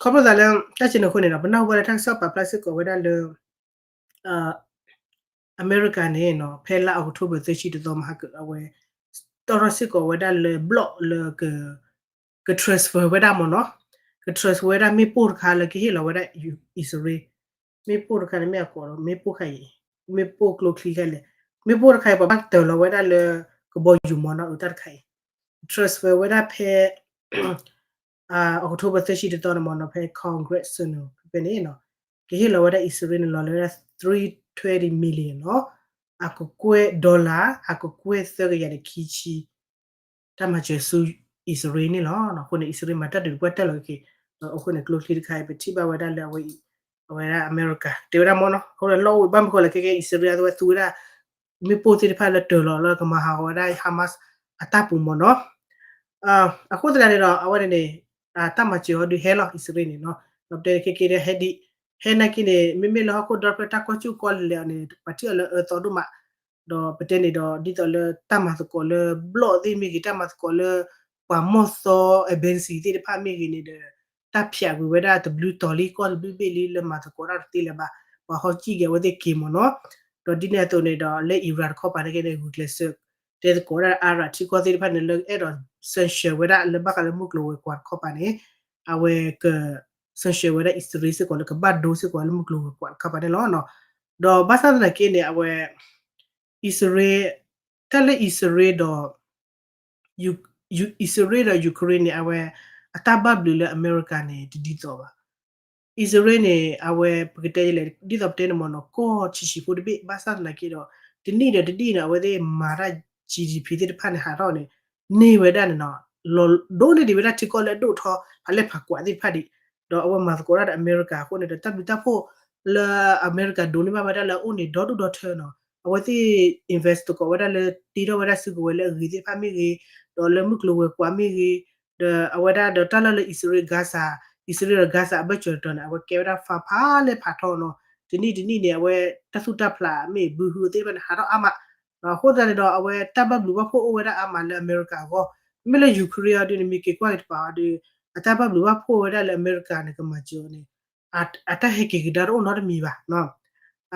ခီဖျိသးလၢ တၢ်စဲန့ၣ်အဃိန့ၣ်ဒီး ပနၢ်ဟူဘၣ်လၢတၢ်ကစီၣ်ပာ်ဖျါစ့ၢ်ကီးဝဲဒၣ်လၢ အမဲရကၤန့ၣ်နီၤ ဖဲလါအီးကထိဘၢၣ်သၢဆံတသီမဟါက အဝဲ တီၣ်ထီၣ်စ့ၢ်ကီးဝဲဒၣ်လၢ block လၢ က transfer ဝဲဒၣ်မ့ၢ်နီၤ, က transfer ဝဲဒၣ်မ့ၣ်ပိၢ်တခါလၢကဟ့ၣ်လီၤဝဲဒၣ် အံၣ်စရ့လး, မ့ၣ်ပိၢ်တခါန့ၣ်မ့ၢ်အကိးဒီး မ့ၣ်ပိၢ်ခါအံၤ, မ့ၣ်ပိၢ်ကျိချံခဲလၢာ်, မ့ၣ်ပိၢ်တခါအံၤ ပှၤဘၣ်တၢၢ်လီၤဝဲဒၣ်လၢ ကဘီယူၤမ့ၢ်နီၤ, အတၢ်တခါအံၤ transfer ဝဲဒၣ်ဖဲ အီးကထိဘၢၣ်သၢဆံတသီန့ၣ်မ့ၢ်နီၤ ဖဲ Congress န့ၣ် ဖဲဖဲန့ၣ်နီၤ ကဟ့ၣ်လီၤဝဲဒၣ်အံၣ်စရ့လးန့ၣ် လီၤလၢဝဲဒၣ် three twenty million နီၤ, အကကွဲၢ် dollar အကကွဲၢ်သၢကယၤဒီးခံဆံ တၢ်မၤစၢၤဆူအံၣ်စရ့လးန့ၣ်လီၤ. အဃိန့ၣ် အံၣ်စရ့လးမၤတၢ်ဒုးတပှၢ်တၢၢ်လီၤက့ၤ, အဃိန့ၣ် ကျိချံတခါအံၤ ပထံၣ်ဘၣ်ဝဲဒၣ်လၢအဝဲအံၤ အဝဲဒၣ်အမဲရကၤ တဲဝဲဒၣ်မ့ၢ်နီၤ, အဃိန့ၣ် လီၢ်အိၣ်ဘၣ်မနုၤဃိလဲၣ် ခဲကဲအံၣ်စရ့လးအဝဲသူဝဲဒၣ် မ့ၣ်ပိၢ်သ့ၣ်တဖၣ်လၢတၢၢ်လီၤလၢကမၤဟးဂီၤဝဲဒၣ် Hamas အတၢ်ပူၤမ့ၢ်နီၤ. အဃိသတးန့ၣ်ဒီး အဝဲန့ၣ်န့ၣ် တၢ်မၤစၢၤအီၤဒုးဟဲလီၤ အံၣ်စရ့လးန့ၣ်နီၤ, ဒီးပတဲခဲကဲဒ်ဟဲဒ် ဟဲနာ်က့န့ၣ် မ့မ့ၢ်လၢဟီၣ်ခိၣ်ဒီဖျၢၣ်တၢ်ကွၢ်စူၣ်ကွၢ်လဲၤအီၤန့ၣ် ပှၤထံၣ်အီၤလၢအၢသီဒိၣ်မး, ဒီးပတဲန့ၣ်ဒီး ဒ်သိးလၢတၢ်မၤသကိးလၢ block သ့ၣ်မ့ၢ်ဂ့ၤ တၢ်မၤသကိးလၢ ပှၤမီၢ်သီ embassy သ့ၣ်တဖၣ်မ့ၢ်ဂ့ၤန့ၣ်ဒီး တၢ်ဖျးကွံာ်ဝဲဒၣ်တဘျုးတီၤလံ ကီၢ်တဘျုးဘ့ၣ်လံလၢမၤသကိးတၢ်တသ့လၢၤဘၣ်, ပှၤဟီၣ်ကံၣ်က့ၤအဝဲသ့ၣ်က့ၤမ့ၢ်နီၤ, ဒီးဒ်န့ၣ်အသိးန့ၣ်ဒီး လၢ Iran တခီပၤန့ၣ်က့န့ၣ် ဂုာ်ကျဲးစၢး တဲသကိးဝဲဒၣ် Arab ထံကီၢ်သ့ၣ်တဖၣ်န့ၣ် လၢအဲၣ်ဒိး sanction ဝဲဒၣ်လၢဘၣ်ဃးလၢမုၢ်ကျိၤဝဲၤကွာ်တခီပၤန့ၣ် အဝဲက sanction ဝဲဒၣ်အံၣ်စရ့လးစ့ၢ်ကီးလၢကဘၣ်ဒိစ့ၢ်ကီးလၢမုၢ်ကျိၤဝဲၤကွာ်တခီပၤန့ၣ်လီၤ. ဒီးဘၣ်ဆၣ်သနာ်က့န့ၣ် အဝဲ အံၣ်စရ့လး တၢ်လၢအံၣ်စရ့လးဒီး ယူ- ယူ- အံၣ်စရ့လးဒီး Ukraine န့ၣ် အဝဲ အတၢ်ဘၣ်ဘျုးလၢအမဲရကၤန့ၣ် တဒ်သိးဘၣ်. အံၣ်စရ့လးန့ၣ် အဝဲ ပကတဲလဲၣ် ဒ်သိးပတဲန့ၣ်မ့ၢ်နီၤ ကီၢ်ဆံးဆံးဖိတဘ့ၣ် ဘၣ်ဆၣ်သနာ်က့ဒီး တနံၣ်ဒီးတနံၣ်န့ၣ် အဝဲသ့ၣ်မၤတၢ် GDP သ့ၣ်တဖၣ်န့ၣ် ဟးထီၣ်န့ၣ် န့ၢ်ဝဲဒၣ်န့ၣ်နီၤ လီၤဒိၣ်န့ၢ်ဒံးဝဲဒၣ်ထံကီၢ်လၢအဒိၣ်ထီၣ် ဖးလဲၢ်ဖးကွၢ်သ့ၣ်တဖၣ်ဒံး ဒီးအဝဲမၤသကိးတၢ်ဒီးအမဲရကၤအဃိန့ၣ်ဒီး တၢ်ဘျုးတၢ်ဖှိၣ်လၢအမဲရကၤဒိးန့ၢ်ဘၣ်ဝဲဒၣ်လၢအအိၣ်န့ၣ် ဒီဒူၣ်ဒီထၢနီၤ အဝဲသ့ၣ် invest သကိးဝဲဒၣ်လၢတ့ထီၣ်ဝဲဒၣ်စုကဝဲၤလၢအဂ့ၤသ့ၣ်တဖၣ်မ့ၢ်ဂ့ၤ, ဒီးလၢမုၢ်ကျိၤဝဲၤကွာ်မ့ၢ်ဂ့ၤ, ဒီးအဝဲဒၣ်ဒီးတၢ်လီၢ်လၢအံၣ်စရ့လး Gaza, အံၣ်စရ့လးဒီး Gaza အဘၢၣ်စၢၤတတီၤန့ၣ် အဝဲကဲဝဲဒၣ် farm ဖးလဲၢ်ဖးထီနီၤ, တနံၣ်တနံၣ်န့ၣ် အဝဲတၢ်သူၣ်တၢ်ဖျးမ့ၢ်ဘုဟုသ့ၣ်တဖၣ်န့ၣ် ဟးထီၣ်အါမး အဃိသတးန့ၣ်ဒီး အဝဲတၢ်ဘၣ်ဘျုးဘၣ်ဖှိၣ်အိၣ်ဝဲဒၣ်အါမးလၢအမဲရကၤအဂီၢ်, မ့မ့ၢ်လၢ Ukraine အီၤဒ်န့ၣ် မ့ၢ်က့ၤကွၢ်က့ၤတပၤအီၤဒီး အတၢ်ဘၣ်ဘျုးဘၣ်ဖှိၣ်ဝဲဒၣ်လၢအမဲရကၤန့ၣ် ကမၤစၢၤအီၤန့ၣ် အတၢ်ဟဲက့ၤကဒါတအိၣ်နီတမံၤဘၣ်.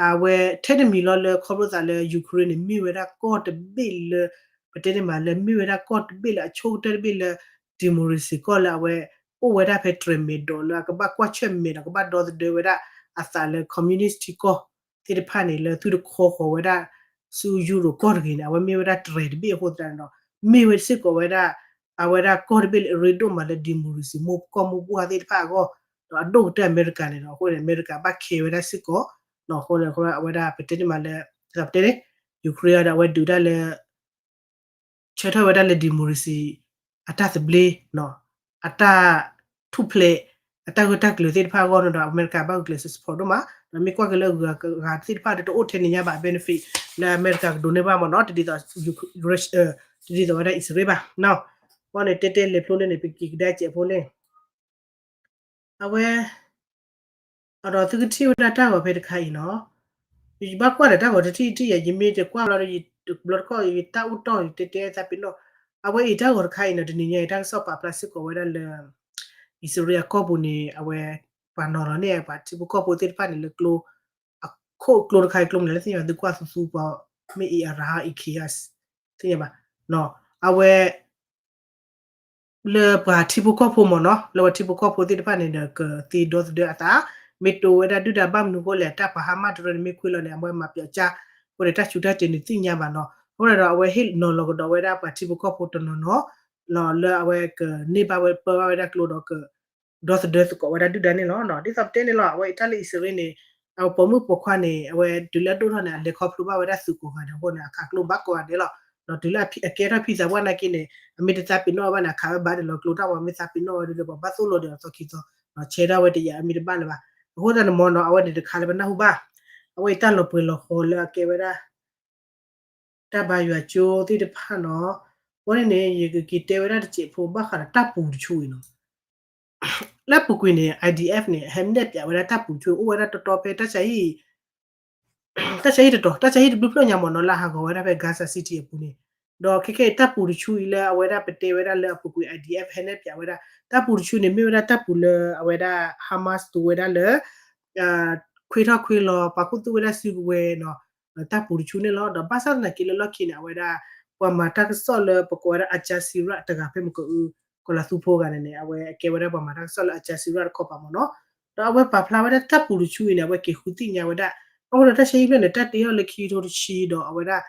အဝဲထဲတမံၤလီၤလၢခီဖျိသးလၢ Ukraine န့ၣ် မ့ၢ်ဝဲဒၣ်ကီၢ်တဘ့ၣ်လၢ ပတဲန့ၣ်မးလၢ မ့ၢ်ဝဲဒၣ်ကီၢ်တဘ့ၣ်လၢအဆိကတၢၢ်တဘ့ၣ်လၢ democracy ကီၢ်လၢအဝဲ အိၣ်ဝဲဒၣ်ဖဲတြဲၤမဲာ်ဒီးလၢအကဘၣ်ကွၢ်ဆၢၣ်မဲာ်ဒီး ကဘၣ်ဒီသဒၢဝဲဒၣ်အသးလၢ communist ထံကီၢ်သ့ၣ်တဖၣ်န့ၣ် လၢသုတခီဃီၤဝဲဒၣ် ဆူယူရိၤကီၢ်တဂ့ၤန့ၣ် အဝဲမ့ၢ်ဝဲဒၣ်တြဲၤတဘ့ၣ်အဃိသတးန့ၣ်ဒီး မ့ၢ်ဝဲစ့ၢ်ကီးဝဲဒၣ် အဝဲဒၣ်ကီၢ်တဘ့ၣ်လၢအရ့ဒိၣ်မးလၢ democracy မိၢ်ကီၢ်မိၢ်ပှၢ်သ့ၣ်တဖၣ်အဂီၢ် ဒီးအဒိၣ်ကတၢၢ်အမဲရကၤန့ၣ်ဒီး အဃိန့ၣ် အမဲရကၤဘၣ်ခဲဝဲဒၣ်စ့ၢ်ကီး အဃိန့ၣ် အဝဲဒၣ်ပတဲန့ၣ်မးလၢ ပတဲန့ၣ် Ukraine ဒီးအဝဲဒုးတၢ်လၢ ဆၢထၢၣ်ဝဲဒၣ်လၢ democracy အတၢ်သဘျ့ အတၢ်ထူၣ်ဖျဲး အတၢ်ဂၢၢ်တၢ်ကျၢၤသ့ၣ်တဖၣ်အဂီၢ်န့ၣ်ဒီး အမဲရကၤဘၣ်ဂုာ်ကျဲးစၢး support ဒိၣ်မး ဒီးမ့ၢ်ကွၢ်က့ၤလၢအဂုၤအဂၤသ့ၣ်တဖၣ်ဒီး တအိၣ်ထဲန့ၣ်ညါဘၣ် benefit လၢအမဲရကၤကဒိးန့ၢ်ဘၣ်မ့ၢ်နီၤ တဒ်သိး တဒ်သိးဝဲဒၣ်အံၣ်စရ့လးဘၣ်နီၤ ဘၣ်န့ၣ် တဲတဲလဲၤဖျိန့ၣ်န့ၣ် ပက့ၤကဒါစဲးဖိန့ၣ် အဝဲ အဒီးသုကထံၣ်ဝဲဒၣ်တၢ်ဂီၤဖဲတခါအံၤနီၤ ယဘၣ်ကွၢ်ဒီးတၢ်ဂီၤတထံၣ်တထံၣ်ယဲ ယမ့ၢ်တကွၢ်ဘျီဒီး တဘျီတခီၣ် ယတၢ်အိၣ်တီၢ် ယတဲတဲသးပ့ၤနီၣ်, အဝဲအံၤတၢ်ဂီၤတခါအံၤနီၤ တနံၤညါအံၤ တၢ်ကစီၣ်ပာ်ဖျါစ့ၢ်ကီးဝဲဒၣ်လၢ အံၣ်စရ့လးအကီၢ်ပူၤန့ၣ် အဝဲ ပှၤနီၤလီၤန့ၢ် ပှၤထံဖိကီၢ်ဖိသ့ၣ်တဖၣ်န့ၣ် လၢကျိ အခိၣ်ကျိတခါအံၤ ကျိမနုၤလဲၣ်သ့ၣ်ညါဘၣ် သုကွၢ်သူသူပှၤ မ့ၢ်အံၤအရဟၣ်အံၤခံဂၤ သ့ၣ်ညါဘၣ် အဝဲ လၢပှၤထံဖိကီၢ်ဖိမ့ၢ်နီၤ လၢပှၤထံဖိကီၢ်ဖိသ့ၣ်တဖၣ်န့ၣ်ဒီး ကသ့ဒီသဒၢအသး မ့ၢ်တိဝဲဒၣ်ဒုၣ်ဒါဘၣ်မနုၤအဃိလဲၣ် တၢ်ပှၤဟါမၢ်တရၢန့ၣ် မ့ၢ်ခွံလီၤန့ၣ် အဝဲမၤပၠီၤကၠၢ် အဃိန့ၣ် တၢ်ဆူးတၢ်တ့ၤန့ၣ်သ့ၣ်ညါဘၣ်နီၤ အဃိန့ၣ်ဒီး အဝဲဟ့ၣ်နီၤလီၤကဒီးဝဲဒၣ်ပှၤထံဖိကီၢ်ဖိတနီၤနီၤ လၢအဝဲကန့ၢ်ဘၣ်ဝဲပၢဘၣ်ဝဲဒၣ်ကျိဒီးက ဒီသဒၢသကိးဝဲဒၣ်ဒုၣ်ဒါန့ၣ်လီၤ. ဒ်သိးပတဲန့ၣ်လီၤ အဝဲအံၤတၢ်လၢအံၣ်စရ့လးန့ၣ် အဝဲပိာ်မုၣ်ပိာ်ခွါန့ၣ် အဝဲတုၤလၢအဒိၣ်ထီၣ်န့ၣ် အလဲၤခီဖျိဘၣ်ဝဲဒၣ်သုးကိးဂၤဒဲးအဃိန့ၣ် အခးကျိဘၣ်ကိးဂၤဒဲးလီၤ. ဒီးတုၤလၢအကဲထီၣ်ဖံသးပှၢ်နာ်က့န့ၣ် အမ့ၢ်တသးပ့ၤနီၣ်ဘၣ်န့ၣ် အခးဝဲဘၣ်ဒဲးလီၤ ကျိတၢ်ဝဲမ့ၢ်သးပ့ၤနီၣ်ဝဲဒၣ်ဒီး ပှၤဘၣ်သိၣ်လိဒီးအသီခံသီ ဆဲးထီၣ်ဝဲတယာ်အမ့ၢ်တဘၣ်လၢၤဘၣ်. အဃိသတးန့ၣ်မ့ၢ်နီၤ အဝဲန့ၣ်တခါလၢပနၢ်ဟူဘၣ် အဝဲအံၤတၢ်လီၤပှဲၤလီၤဃီၤလၢအကဲဝဲဒၣ် တၢ်ဘါယွၤကၠိသ့ၣ်တဖၣ်နီၤ အဃိန့ၣ်န့ၣ် ယကက့ၤတဲဝဲဒၣ်တစဲးဖိဘၣ်ဃးဒီးတၢ်ပူၤတဆူအံၤနီၤ လၢအပူၤကွံာ်န့ၣ် IDF န့ၣ် ဟဲနဲၣ်ပၠးဝဲဒၣ်တၢ်ပူၤတဆူ အိၣ်ဝဲဒၣ်တီတီဖဲတၢ်ဆါဟံၣ် တၢ်ဆါဟံၣ်တတီၤ တၢ်ဆါဟံၣ်တဘျုးဖျၢၣ်ညါမ့ၢ်နီၤ လၢဟးဂီၤဝဲဒၣ်ဖဲ Gaza City အပူၤန့ၣ် ဒီးခဲခဲအံၤတၢ်ပူၤတဆူအံၤလၢအဝဲဒၣ်ပတဲဝဲဒၣ်လၢအပူၤကွံာ် IDF ဟဲနဲၣ်ပၠးဝဲဒၣ် တၢ်ပူၤတဆူန့ၣ် မ့ၢ်ဝဲဒၣ်တၢ်ပူၤလၢအဝဲဒၣ် Hamas သူဝဲဒၣ်လၢ ခွ့ထီၣ်ခွ့လီၤ ပှၤခူသူၣ်ဝဲဒၣ်စုကဝဲၤနီၤ တၢ်ပူၤတဆူန့ၣ်လီၤ. ဒီးဘၣ်ဆၣ်သနာ်က့လၢလီၢ်ခံန့ၣ် အဝဲဒၣ် ပှၤမၤတၢ်ကစီၣ်လၢပကိးဝဲဒၣ် Al Jazeera တဂၤဖဲမ့ၢ်ကအု ကီၤလၤသူဖိဂၤန့ၣ်န့ၣ် အဝဲကဲဝဲဒၣ်ပှၤမၤတၢ်ကစီၣ်လၢ Al Jazeera တခီပၤမ့ၢ်နီၤ ဒီးအဝဲပာ်ဖျါဝဲဒၣ်တၢ်ပူၤတဆူအံၤန့ၣ် အဝဲက့ၤဃုသ့ၣ်ညါဝဲဒၣ် အဃိဒီးတၢ်ဆါဟံၣ်ဖျၢၣ်န့ၣ် တၢ်တ့ထီၣ်လၢခံကထိတဆံဒီးအဝဲဒၣ်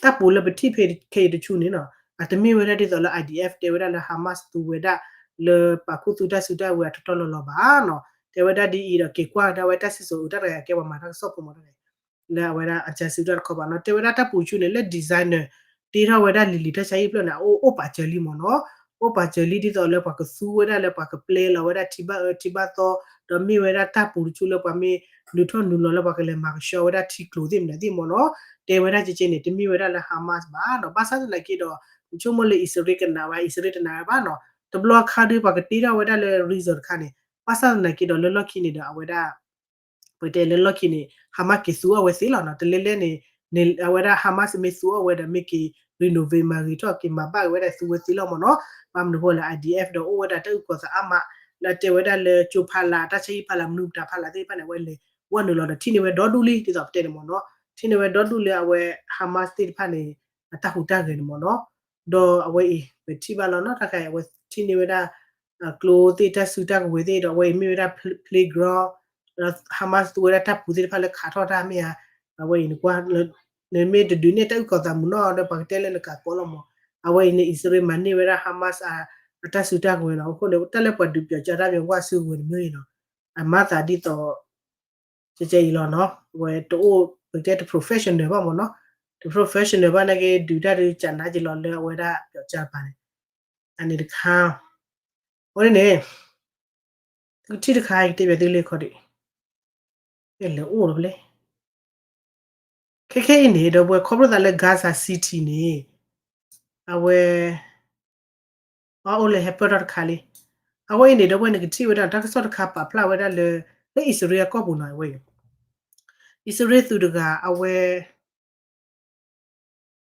တၢ်ပူၤလၢပထံၣ်ဖဲခဲအံၤတဆူန့ၣ်နီၤ အတမ့ၢ်ဝဲဒၣ်ဒ်သိးလၢ IDF တဲဝဲဒၣ်လၢ Hamas သူဝဲဒၣ် လၢပှၤခူသူၣ်တၢ်စုတၢ်ဝဲၤအထီထီလီၤလီၤဘၣ်နီၤ တဲဝဲဒၣ်ဒ်အံၤဒီးက့ၤကွၢ်ကဒါဝဲတၢ်စံၣ်စိၤအုးတၢ်တဂၤကဲပှၤမၤတၢ်ကစီၣ်ဖိမ့ၢ်တဂၤ လၢအဝဲဒၣ် Al Jazeera တခီပၤနီၤ တဲဝဲဒၣ်တၢ်ပူၤတဆူန့ၣ် လၢ designer တ့ထီၣ်ဝဲဒၣ်လံၤလံၤ တၢ်ဆါဟံၣ်ဖျၢၣ်န့ၣ် အအိၣ်အိၣ်ပာ်စၢၤလံမ့ၢ်နီၤ အိၣ်ပာ်စၢၤလံဒ်သိးလၢပှၤကသူဝဲဒၣ်လၢပှၤကပျဲလီၤဝဲဒၣ်ထံဘၣ်အၢထံဘၣ်သီ ဒီးမ့ၢ်ဝဲဒၣ်တၢ်ပူၤတဆူလၢပှၤမ့ၢ်နုာ်ထီၣ်နုာ်လီၤလၢပှၤကလဲၤမၤကဆှီဝဲဒၣ်ထံကျိၤသ့ၣ်မနုၤသ့ၣ်မ့ၢ်နီၤ တဲဝဲဒၣ်ကဲကဲန့ၣ် တမ့ၢ်ဝဲဒၣ်လၢ Hamas ဘၣ်ဒီး ဘၣ်ဆၣ်သနာ်က့ဒီး နဆိကမိၣ်လၢအံၣ်စရ့လးကနၣ်ဝဲ အံၣ်စရ့လးတနၣ်ဝဲဘၣ်နီၤ တဘျီခါဒုးပှၤကတ့ထီၣ်ဝဲဒၣ်လၢ resort တခါန့ၣ် ဘၣ်ဆၣ်သနာ်က့ဒီးလၢလီၢ်ခံန့ၣ်ဒီးအဝဲဒၣ် ပတဲလၢလီၢ်ခံန့ၣ် Hamas က့ၤသူအီၣ်ဝဲသ့လီၤနီၤ တလဲလဲၣ်န့ၣ် အဝဲဒၣ် Hamas မ့ၢ်သူအီၣ်ဝဲဒီးမ့ၢ်က့ၤ renovate မၤဂ့ၤထီၣ်က့ၤမၤဘၣ်က့ၤဝဲဒၣ်သူဝဲသ့လီၤမ့ၢ်နီၤ ဘၣ်မနုၤဃိလၢ IDF ဒီးအိၣ်ဝဲဒၣ်တၢ်အုၣ်ကီၤသးအါမး လၢတဲဝဲဒၣ်လၢကၠိဖးလာ် တၢ်ဆါဟံၣ်ဖးလာ် မနုၤမတၤဖးလာ်သ့ၣ်တဖၣ်န့ၣ် အဝဲလဲၤဝဲနုာ်လီၤဒီးထံၣ်န့ၢ်ဝဲဒီဒူၣ်လံ ဒ်သိးပတဲန့ၣ်မ့ၢ်နီၤ ထံၣ်န့ၢ်ဝဲဒီဒူၣ်လၢအဝဲ Hamas သ့ၣ်တဖၣ်န့ၣ် အတၢ်ဟူးတၢ်ဂဲၤန့ၣ်မ့ၢ်နီၤ ဒီးအဝဲအံၤ ပထံၣ်ဘၣ်လီၤနီၤ တၢ်ခါအံၤ အဝဲထံၣ်န့ၢ်ဝဲဒၣ် ကျိသ့ၣ်တၢ်စုတၢ်ကဝဲၤသ့ၣ်ဒီးအဝဲအံၤမ့ၢ်ဝဲဒၣ် playground ဒီး Hamas သူဝဲဒၣ်တၢ်ပူၤသ့ၣ်တဖၣ်လၢခးထီၣ်တၢ်မ့ၢ်ဧါ အဝဲအံၤနကွၢ် နမ့ၢ်တဒုးနဲၣ်တၢ်အုၣ်ကီၤသးမုာ်နီၤဒီးပှၤကတဲလၢနကးကီလီၤမ့ၢ် အဝဲအံၤန့ၣ် အံၣ်စရ့လးမၤန့ၢ်ဝဲဒၣ် Hamas အတၢ်စုတၢ်ကဝဲၤနီၤ အဃိန့ၣ် တၢ်လၢပှၤဒုးပၠီၤကၠီတၢ်မ့ၢ်ဝဲစုကဝဲၤတမ့ၢ်အံၤနီၤ အမၤသးဒ်သိး ကဲကဲအံၤလီၤနီၤ အဝဲတအိၣ် ပကတဲတ professional ဘၣ်မ့ၢ်နီၤ တ professional ဘၣ်နာ်က့ ဒုးတၢ်ဒုးကၠးနါက့ၤလီၤလၢအဝဲဒၣ်ပၠီၤကၠီတပၤန့ၣ် အန့ၣ်တခါ အဃိန့ၣ်န့ၣ် သုကထံၣ်တခါ ယကတဲဘၣ်သုလၢခီဒံး လဲၤအိၣ်ဒီးဖဲလဲၣ် ခဲခဲအံၤန့ၣ် ဒီပုၢ်ဝဲၢ် ခီဖျိသးလၢ Gaza City န့ၣ် အဝဲ အအိၣ်လၢဟဲပၢၢ်ထီၣ်တခါလံ အဝဲအံၤန့ၣ် ဒီပုၢ်ဝဲၢ် နကထံၣ်ဝဲဒၣ်တၢ်ကစီၣ်တခါပာ်ဖျါဝဲဒၣ်လၢ လၢအံၣ်စရ့လးအကီၢ်ပူၤနီၤ အဝဲအံၤ အံၣ်စရ့လးသုးတဂၤ အဝဲ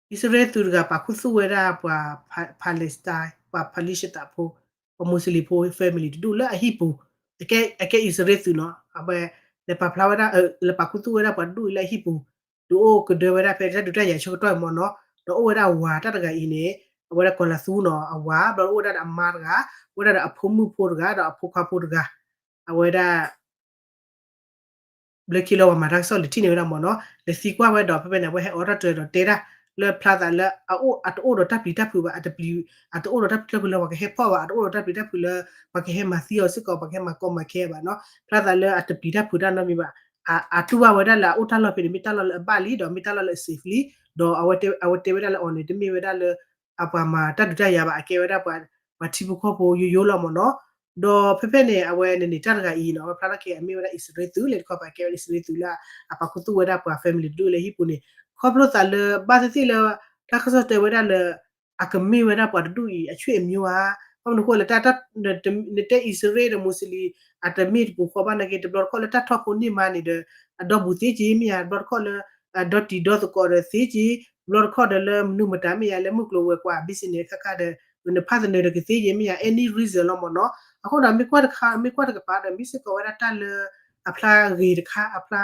အံၣ်စရ့လးသုးတဂၤ ပာ်ခူသူၣ်ဝဲဒၣ်ပှၤ Palestine ပှၤ Palestine ဖိ ပှၤ Muslim ဖိ family တဒူၣ်လၢအဟံၣ်ပူၤ အကဲ အကဲအံၣ်စရ့လးသုးနီၤ အဝဲ လဲၤပာ်ဖျါဝဲဒၣ် လဲၤပာ်ခူသူၣ်ဝဲဒၣ်ပှၤတဒူၣ်အံၤလၢအဟံၣ်ပူၤ ဒုးအိၣ်ကဒၢဝဲဒၣ်ဖဲတၢ်ဒုးတၢ်ယၤဆၢကတီၢ်အံၤမ့ၢ်နီၤ ဒီးအိၣ်ဝဲဒၣ်အဝၤတၢ်တဂၤအံၤန့ၣ် အဝဲဒၣ်ကီၤလၤသူနီၤ အဝၤ ဘျီအိၣ်ဝဲဒၣ်ဒီးအမါတဂၤ အိၣ်ဝဲဒၣ်ဒီးအဖိမုၣ်ဖိတဂၤ ဒီးအဖိခွါဖိတဂၤ အဝဲဒၣ် ဘျၢခံလၢပှၤမၤတၢ်ကစီၣ်လဲၤထံၣ်န့ၢ်ဝဲဒၣ်မ့ၢ်နီၤ လဲၤသံကွၢ်ဝဲဒီး ဖဲဖဲန့ၣ် အဝဲဟဲအိးထီၣ်တြဲၤဒီးတဲဒၣ် လၢဖျါသးလၢအအိၣ် အတအိၣ်ဒီးတၢ်ပျံၤတၢ်ဖုးဘၣ် အတပျံၤ အတအိၣ်ဒီးတၢ်ပျံၤတၢ်ဖုးလၢပှၤကဟဲဖီၣ်ဘၣ် အတအိၣ်ဒီးတၢ်ပျံၤတၢ်ဖုးလၢ ပှၤကဟဲမၤသံအီၤစ့ၢ်ကီး ပှၤကဟဲမၤကီမၤခဲဘၣ်နီၤ ဖျါသးလၢအတပျံၤတၢ်ဖုးတၢ်နီတမံၤဘၣ် အတူၢ်ဘၣ်ဝဲဒၣ်လၢအအိၣ်တၢ်လီၢ်ဖဲန့ၣ် မ့ၢ်တၢ်လီၢ်လၢအဘၣ်လံ ဒီးမ့ၢ်တၢ်လီၢ်လၢအ safe လံ ဒီးအဝဲတဲဝဲဒၣ်လၢအီၤန့ၣ် တမ့ၢ်ဝဲဒၣ်လၢ အပှၤမၤတၢ်ဒုးတၢ်ယၤဘၣ် အကဲဝဲဒၣ် ပှၤထံဖိကီၢ်ဖိယိယိလီၤမ့ၢ်နီၤ ဒီးဖဲဖဲန့ၣ် အဝဲန့ၣ်န့ၣ် တၢ်တဂၤအံၤနီၤ အဝဲဖျါထီၣ်က့ၤ အမ့ၢ်ဝဲဒၣ်အံၣ်စရ့လးသုးလၢတခီပၤ ကဲဝဲဒၣ်အံၣ်စရ့လးသုးလၢ အပာ်ခူသူၣ်ဝဲဒၣ်ပှၤ family တဒူၣ်လၢဟံၣ်ပူၤန့ၣ် ခီဖျိသးလၢ ဘၣ်သ့ၣ်သ့ၣ်လၢ တၢ်ကစီၣ်တဲဝဲဒၣ်လၢ အကမ့ၢ်ဝဲဒၣ်ပှၤတဒူၣ်အံၤ အဆွေမျိုးဧါ ဘၣ်မနုၤဃိလဲၣ် တၢ် နတဲအံၣ်စရ့လးဒီး Muslim အတမ့ၢ်တပူၤဃီဘၣ်နာ်က့ တဘျီတခီၣ်လၢတၢ်ထီၣ်ဖိန့ၢ်မါန့ၣ်ဒီး အဒီဘူးသ့က့ၤမ့ၢ်ဧါ တဘျီတခီၣ်လၢ ဒီတံၤဒီသကိးဒီးသ့က့ၤ ဘျီတခီဒီးလၢမနုၤမတၤမ့ၢ်ယၤ လၢမုၢ်ကျိၤဝဲၤကွာ် business ခါခါဒီး နဖးသနၢၤဒီးကသ့ယဲၢ်မ့ၢ်ယၤ any reason လီၤမ့ၢ်နီၤ. အဃိဒီးမ့ၢ်ကွၢ်တခါ မ့ၢ်ကွၢ်တကပၤဒီး မ့ၢ်စ့ၢ်ကီးဝဲဒၣ်တၢ်လၢ အဖျါဂ့ၤတခါ အဖျါ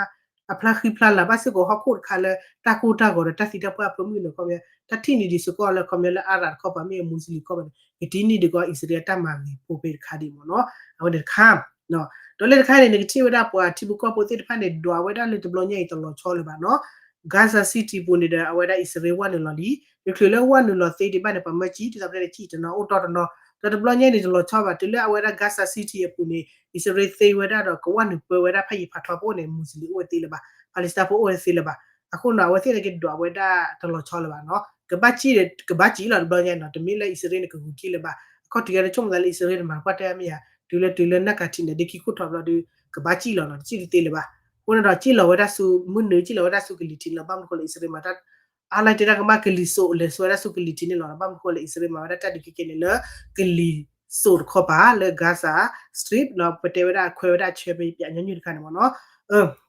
ဃံဖျါလၤဘၣ်စ့ၢ်ကီးဟီၣ်ခိၣ်တခါလၢ တၢ်ကိၢ်တၢ်ဂီၤဒီးတၢ်သံတၢ်ပှၢ်အဖၢမုၢ်န့ၣ် ခီပညီ တၢ်ထံၣ်န့ၢ်ဒံးစ့ၢ်ကီးလၢ ခီပညီလၢ Arab တခီပၤ မ့ၢ် Muslim တခီပၤန့ၣ် ကထံၣ်န့ၢ်ဒံးကီး အံၣ်စရ့လးတၢ်မၤဂ့ၤဖိဖဲတခါဒံးမ့ၢ်နီၤ. အဝဲန့ၣ်တခါ ဒီးလၢတခါန့ၣ် နကထံၣ်ဝဲဒၣ်ပှၤထံဖိကီၢ်ဖိသ့ၣ်တဖၣ်န့ၣ် ဒွးဝဲဒၣ်လၢတဘျီညါအံၤတလီၤဆီလၢၤဘၣ်နီၤ. Gaza City ပူၤန့ၣ်ဒီး အဝဲဒၣ်အံၣ်စရ့လးဝဲနုာ်လီၤလံ. တချုးလၢဝဲနုာ်လီၤသ့ဒံးဘၣ်န့ၣ် ပှၤမၢကံ ဒ်သိးပတဲန့ၣ် ကံၣ်တနီၤ အိၣ်တီတနီၤ ဒီးတဘျီညါန့ၣ်တလီၤဆီဘၣ် တုၤလၢအဝဲဒၣ် Gaza City အပူၤန့ၣ် အံၣ်စရ့လးသ့ဝဲဒၣ်ဒီး ကဝဲနုာ်ပၢဝဲဒၣ်ဖဲယံၤဖးထီဖိန့ၣ် Muslim အိၣ်ဝဲသ့လၢၤဘၣ် Palestine ဖိအိၣ်ဝဲသ့လၢၤဘၣ်. အဃိန့ၣ် အဝဲသ့ၣ်န့ၣ်က့ၤဒွးဝဲဒၣ်တလီၤဆီလၢၤဘၣ်နီၤ. ကဘၣ်ကံၣ်ဒီး ကဘၣ်ကံၣ်လီၤ တဘျီညါနီၤ တမ့ၢ်လၢအံၣ်စရ့လးန့ၣ် ကဂုာ်က့ၤလၢၤဘၣ်. အခီၣ်ထံးကဲန့ၣ် ဆိကမိၣ်သးလၢအံၣ်စရ့လးန့ၣ် မၤကွၢ်တဲမ့ၢ်ယၤ တုၤလၢတုၤလၢနၢ်ကၤထံးန့ၣ် ဒ်ခံခိၣ်ထီၣ်ဘျီဒီး ကဘၣ်ကံၣ်လီၤနီၤ တကံၣ်တသ့လၢၤဘၣ်. အဃိန့ၣ်ဒီး ကံၣ်လီၤဝဲဒၣ်ဆူမုၢ်နုာ် ကံၣ်လီၤဝဲဒၣ်ဆူကလံၤထံးန့ၣ်လီၤ. ဘၣ်မနုၤဃိလၢအံၣ်စရ့လးမၤတၢ် အါလၢတဲဒၣ်ကမၣ်ကလံၤစိး လဲၤဆှၢဝဲဒၣ်ဆူကလံၤထံးန့ၣ်လီၤ. ဘၣ်မနုၤဃိလၢအံၣ်စရ့လးမၤဝဲဒၣ်တၢ်ဒုးခဲကဲန့ၣ်လၢ ကလံၤစိးတခီပၤ လၢ Gaza Strip လီၤ ပတဲဝဲဒၣ်ခွဲဝဲဒၣ်အဆၢဖဲပၠးညီနုၢ်တခါန့ၣ်မ့ၢ်နီၤ.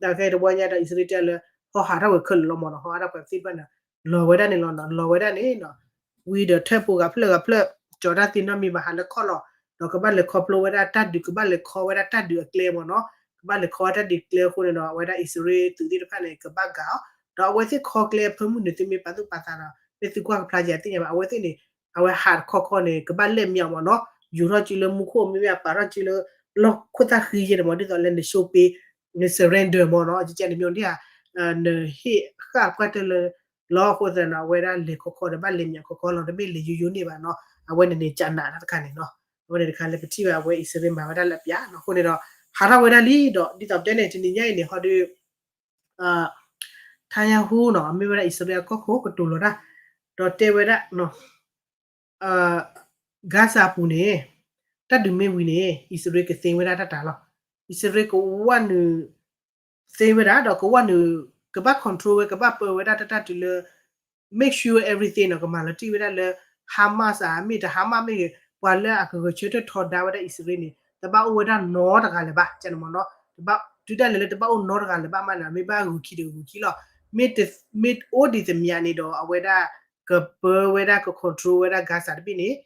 တၢ်ခဲတဘျီညါဒီး အံၣ်စရ့လးတဲလၢ ဟီဟးထီၣ်ဝဲခဲလၢာ်လီၤမ့ၢ်နီၤ ဟီဟးထီၣ်ပှၤသ့ၣ်တဖၣ်န့ၣ် လီၤဝဲဒၣ်န့ၣ်လီၤနီၤ လီၤဝဲဒၣ်န့ၣ်နီၤ ဝံၤဒီးထၢၣ်ဖိဂၤဖျၢၣ်ဂၤဖျၢၣ် ကၠီၤတၢ်သ့ၣ်နီၣ်မံၤဘၣ်ဟးလၢခီၣ်လီၤ. ဒီးကဘၣ်လဲၤခီဖျိဝဲဒၣ်တၢ်ဒုး ကဘၣ်လဲၤခီဝဲဒၣ်တၢ်ဒုးအကျဲမ့ၢ်နီၤ ကဘၣ်လဲၤခီဝဲတၢ်ဒုးကျဲအဃိန့ၣ်ဒီး အဝဲဒၣ်အံၣ်စရ့လးသုးသ့ၣ်တဖၣ်န့ၣ် ကဘၣ်ဂာ်အီၤ ဒီးအဝဲသ့ၣ်ခီကျဲအဖၢမုၢ်န့ၣ် သုမ့ၢ်ပာ်သူၣ်ပာ်သးဒီး မ့ၢ်သုကွၢ်ကဖျါယၤသ့ၣ်ညါဘၣ် အဝဲသ့ၣ်န့ၣ် အဝဲဟးတခီခီန့ၣ် ကဘၣ်လဲၣ်မ့ၢ်အီၤမ့ၢ်နီၤ ယူၤထီၣ်စုလၢမူခိၣ် မ့မ့ၢ်အပာ်ထီၣ်စုလၢ လီၢ်ခိၣ်သၣ်ဃံယဲၢ်န့ၣ်မ့ၢ် ဒ်သိးလၢန show ပ့ န surrender မ့ၢ်နီၤ ကကဲန့ၣ်မ့ၢ်ဒ်ဧါ နဟ့ၣ်ဃၣ်ပှၢ်တၢၢ်လၢ လီၤအဃိသတးန့ၣ် အဝဲဒၣ်လဲၤခီခီဒီး ဘၣ်လဲၤမ့ၢ်ခီခီလီၤ တမ့ၢ်လဲၤယိယိန့ၣ်ဘၣ်နီၤ အဝဲန့ၣ်န့ၣ်ကနးတၢ်တခါန့ၣ်နီၤ အဝဲန့ၣ်တခါလၢပထံၣ်ဘၣ် အဝဲအံၣ်စရ့လးမၤဝဲဒၣ်လၢပၠးနီၤ အဃိန့ၣ်ဒီး ဟးထီၣ်ဝဲဒၣ်လံဒီး ဒ်သိးပတဲန့ၣ် တနံၤညါအံၤန့ၣ် ဟီဒီး ထါယၤဟူနီၤ မ့ၢ်ဝဲဒၣ်အံၣ်စရ့လးအကီၢ်ခိၣ်ကတိၤလီၤတၢ် ဒီးတဲဝဲဒၣ် Gaza အပူၤန့ၣ် တၢ်ဒုးမ့ၢ်ဝံၤန့ၣ် အံၣ်စရ့လးကသ့ဝဲဒၣ်တၢ်တၢ်လီၤ. အံၣ်စရ့လးကဝဲနုာ် သ့ဝဲဒၣ်ဒီးကဝဲနုာ် ကဘၣ် control ဝဲ ကဘၣ်ပၢဝဲဒၣ်တၢ်တၢ်တုၤလၢ make sure everything နီၤ ကမၤလီၤတံၢ်ဝဲဒၣ်လၢ Hamas ဧါ မ့ၢ်တ Hamas မ့ၢ်ဂ့ၤ ပှၤလၢအကဂဲၤဆၢထၢၣ်ထီဒါဝဲဒၣ်အံၣ်စရ့လးန့ၣ် တဘၣ်အိၣ်ဝဲဒၣ်နီတဂၤလၢၤဘၣ် ကန့ၣ်မ့ၢ်နီၤ တဘၣ် တုၤဒၣ်လဲာ်လၢတဘၣ်အိၣ်နီတဂၤလၢၤဘၣ်မးန့ၣ် မ့ၢ်ဘၣ်ဂုာ်ခံတဂုာ်ခံလီၤ မ့ၢ် မ့ၢ်အိၣ်ဒံးသမံးန့ၣ်ဒီး အဝဲဒၣ် ကပၢဝဲဒၣ် က control ဝဲဒၣ် Gaza တဘ့ၣ်န့ၣ်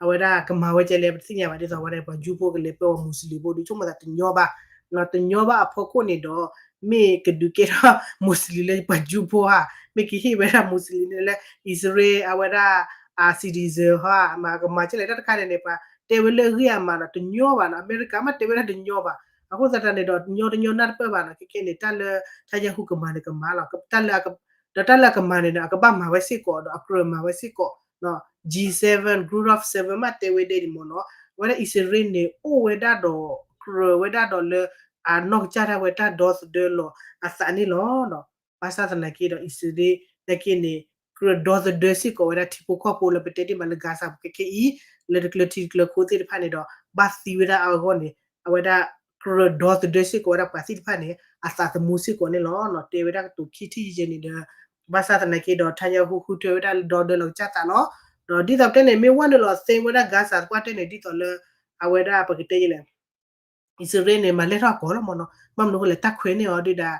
အဝဲဒၣ်ကမၤဝဲကဲလဲၣ် ပတသ့ၣ်ညါဘၣ် ဒ်သိးဝဲဒၣ်ပှၤယူဖိကလဲၤပၢဝဲ Muslim ဖိဒီး ဆိကမိၣ်သးတညီဘၣ် တညီဘၣ်အဖီခိၣ်န့ၣ်ဒီး မ့ၢ်ကဒုးကဲထီၣ် Muslim လၢပှၤယူဖိဧါ မ့ၢ်ကဟ့ၣ်ဝဲဒၣ် Muslim န့ၣ်လၢ အံၣ်စရ့လး အဝဲဒၣ် အ citizen ဧါ မ့ၢ်ကမၤကဲလဲၣ်တၢ်တခါန့ၣ်န့ၣ် ပှၤတဲဝဲလၢအဂ့ၢ်အမးဒီး တညီဘၣ်နီၤ အမဲရကၤမ့ၢ်တဲဝဲဒၣ်တညီဘၣ် အဃိသတးန့ၣ်ဒီး ညီတညီနၢ်တပၢၢ်ဘၣ်နီၤ ခဲကဲန့ၣ် တၢ်လၢ ထါယၤဟူကမၤန့ၣ်ကမၤလီၤ တၢ်လၢ ဒီးတၢ်လၢအကမၤန့ၣ်ဒီး အကဘၣ်မၤဝဲစ့ၢ်ကီး ဒီးအကြၢးမၤဝဲစ့ၢ်ကီး G seven Group of Seven မ့ၢ်တဲဝဲဒၣ်န့ၣ်မ့ၢ်နီၤ အဝဲဒၣ်အံၣ်စရ့လးန့ၣ် အိၣ်ဝဲဒၣ်ဒီး ကြၢးဝဲဒၣ်ဒီးလၢ အနီၢ်ကစၢ်ဒၣ်ဝဲတၢ်ဒီသဒၢလီၤအသးန့ၣ်လီၤ. ဘၣ်ဆၣ်သနာ်က့ဒီး အံၣ်စရ့လးနာ်က့န့ၣ် ကြၢးဒီသဒၢစ့ၢ်ကီးဝဲဒၣ်ထံဖိကီၢ်ဖိလၢပတဲတ့ၢ်မးလၢ Gaza ပူၤခဲခဲအံၤ လၢတကျၢၤထံတကျၢၤခိသ့ၣ်တဖၣ်န့ၣ်ဒီး ဘၣ်သံဝဲဒၣ်အဂီၢ်န့ၣ် အဝဲဒၣ် ကြၢးဒီသဒၢစ့ၢ်ကီးဝဲဒၣ်ပှၤသ့ၣ်တဖၣ်န့ၣ် အသးသမူစ့ၢ်ကီးန့ၣ်လီၤ. တဲဝဲဒၣ်ကတိၤခံထံၣ်ယဲၢ်န့ၣ်ဒီး ဘၣ်ဆၣ်သနာ်က့ဒီး ထါယၤဟူဃုထၢဝဲဒၣ်လၢဒီသဒၢလီၤကစၢ်သးလီၤ. ဒီးဒ်သိးပတဲန့ၣ် မ့ၢ်ဝဲနုာ်လီၤသ့ဝဲဒၣ် Gaza သပှၢ်တၢၢ်န့ၣ် ဒ်သိးလၢ အဝဲဒၣ်ပကတဲယဲၢ်လဲၣ် အံၣ်စရ့လးန့ၣ် မၤလဲၢ်ထီၣ်ကီးလီၤမ့ၢ်နီၤ ဘၣ်မနုၤဃိလဲၣ် တၢ်ခွဲးန့ၢ်အီၤဒုးဒၣ်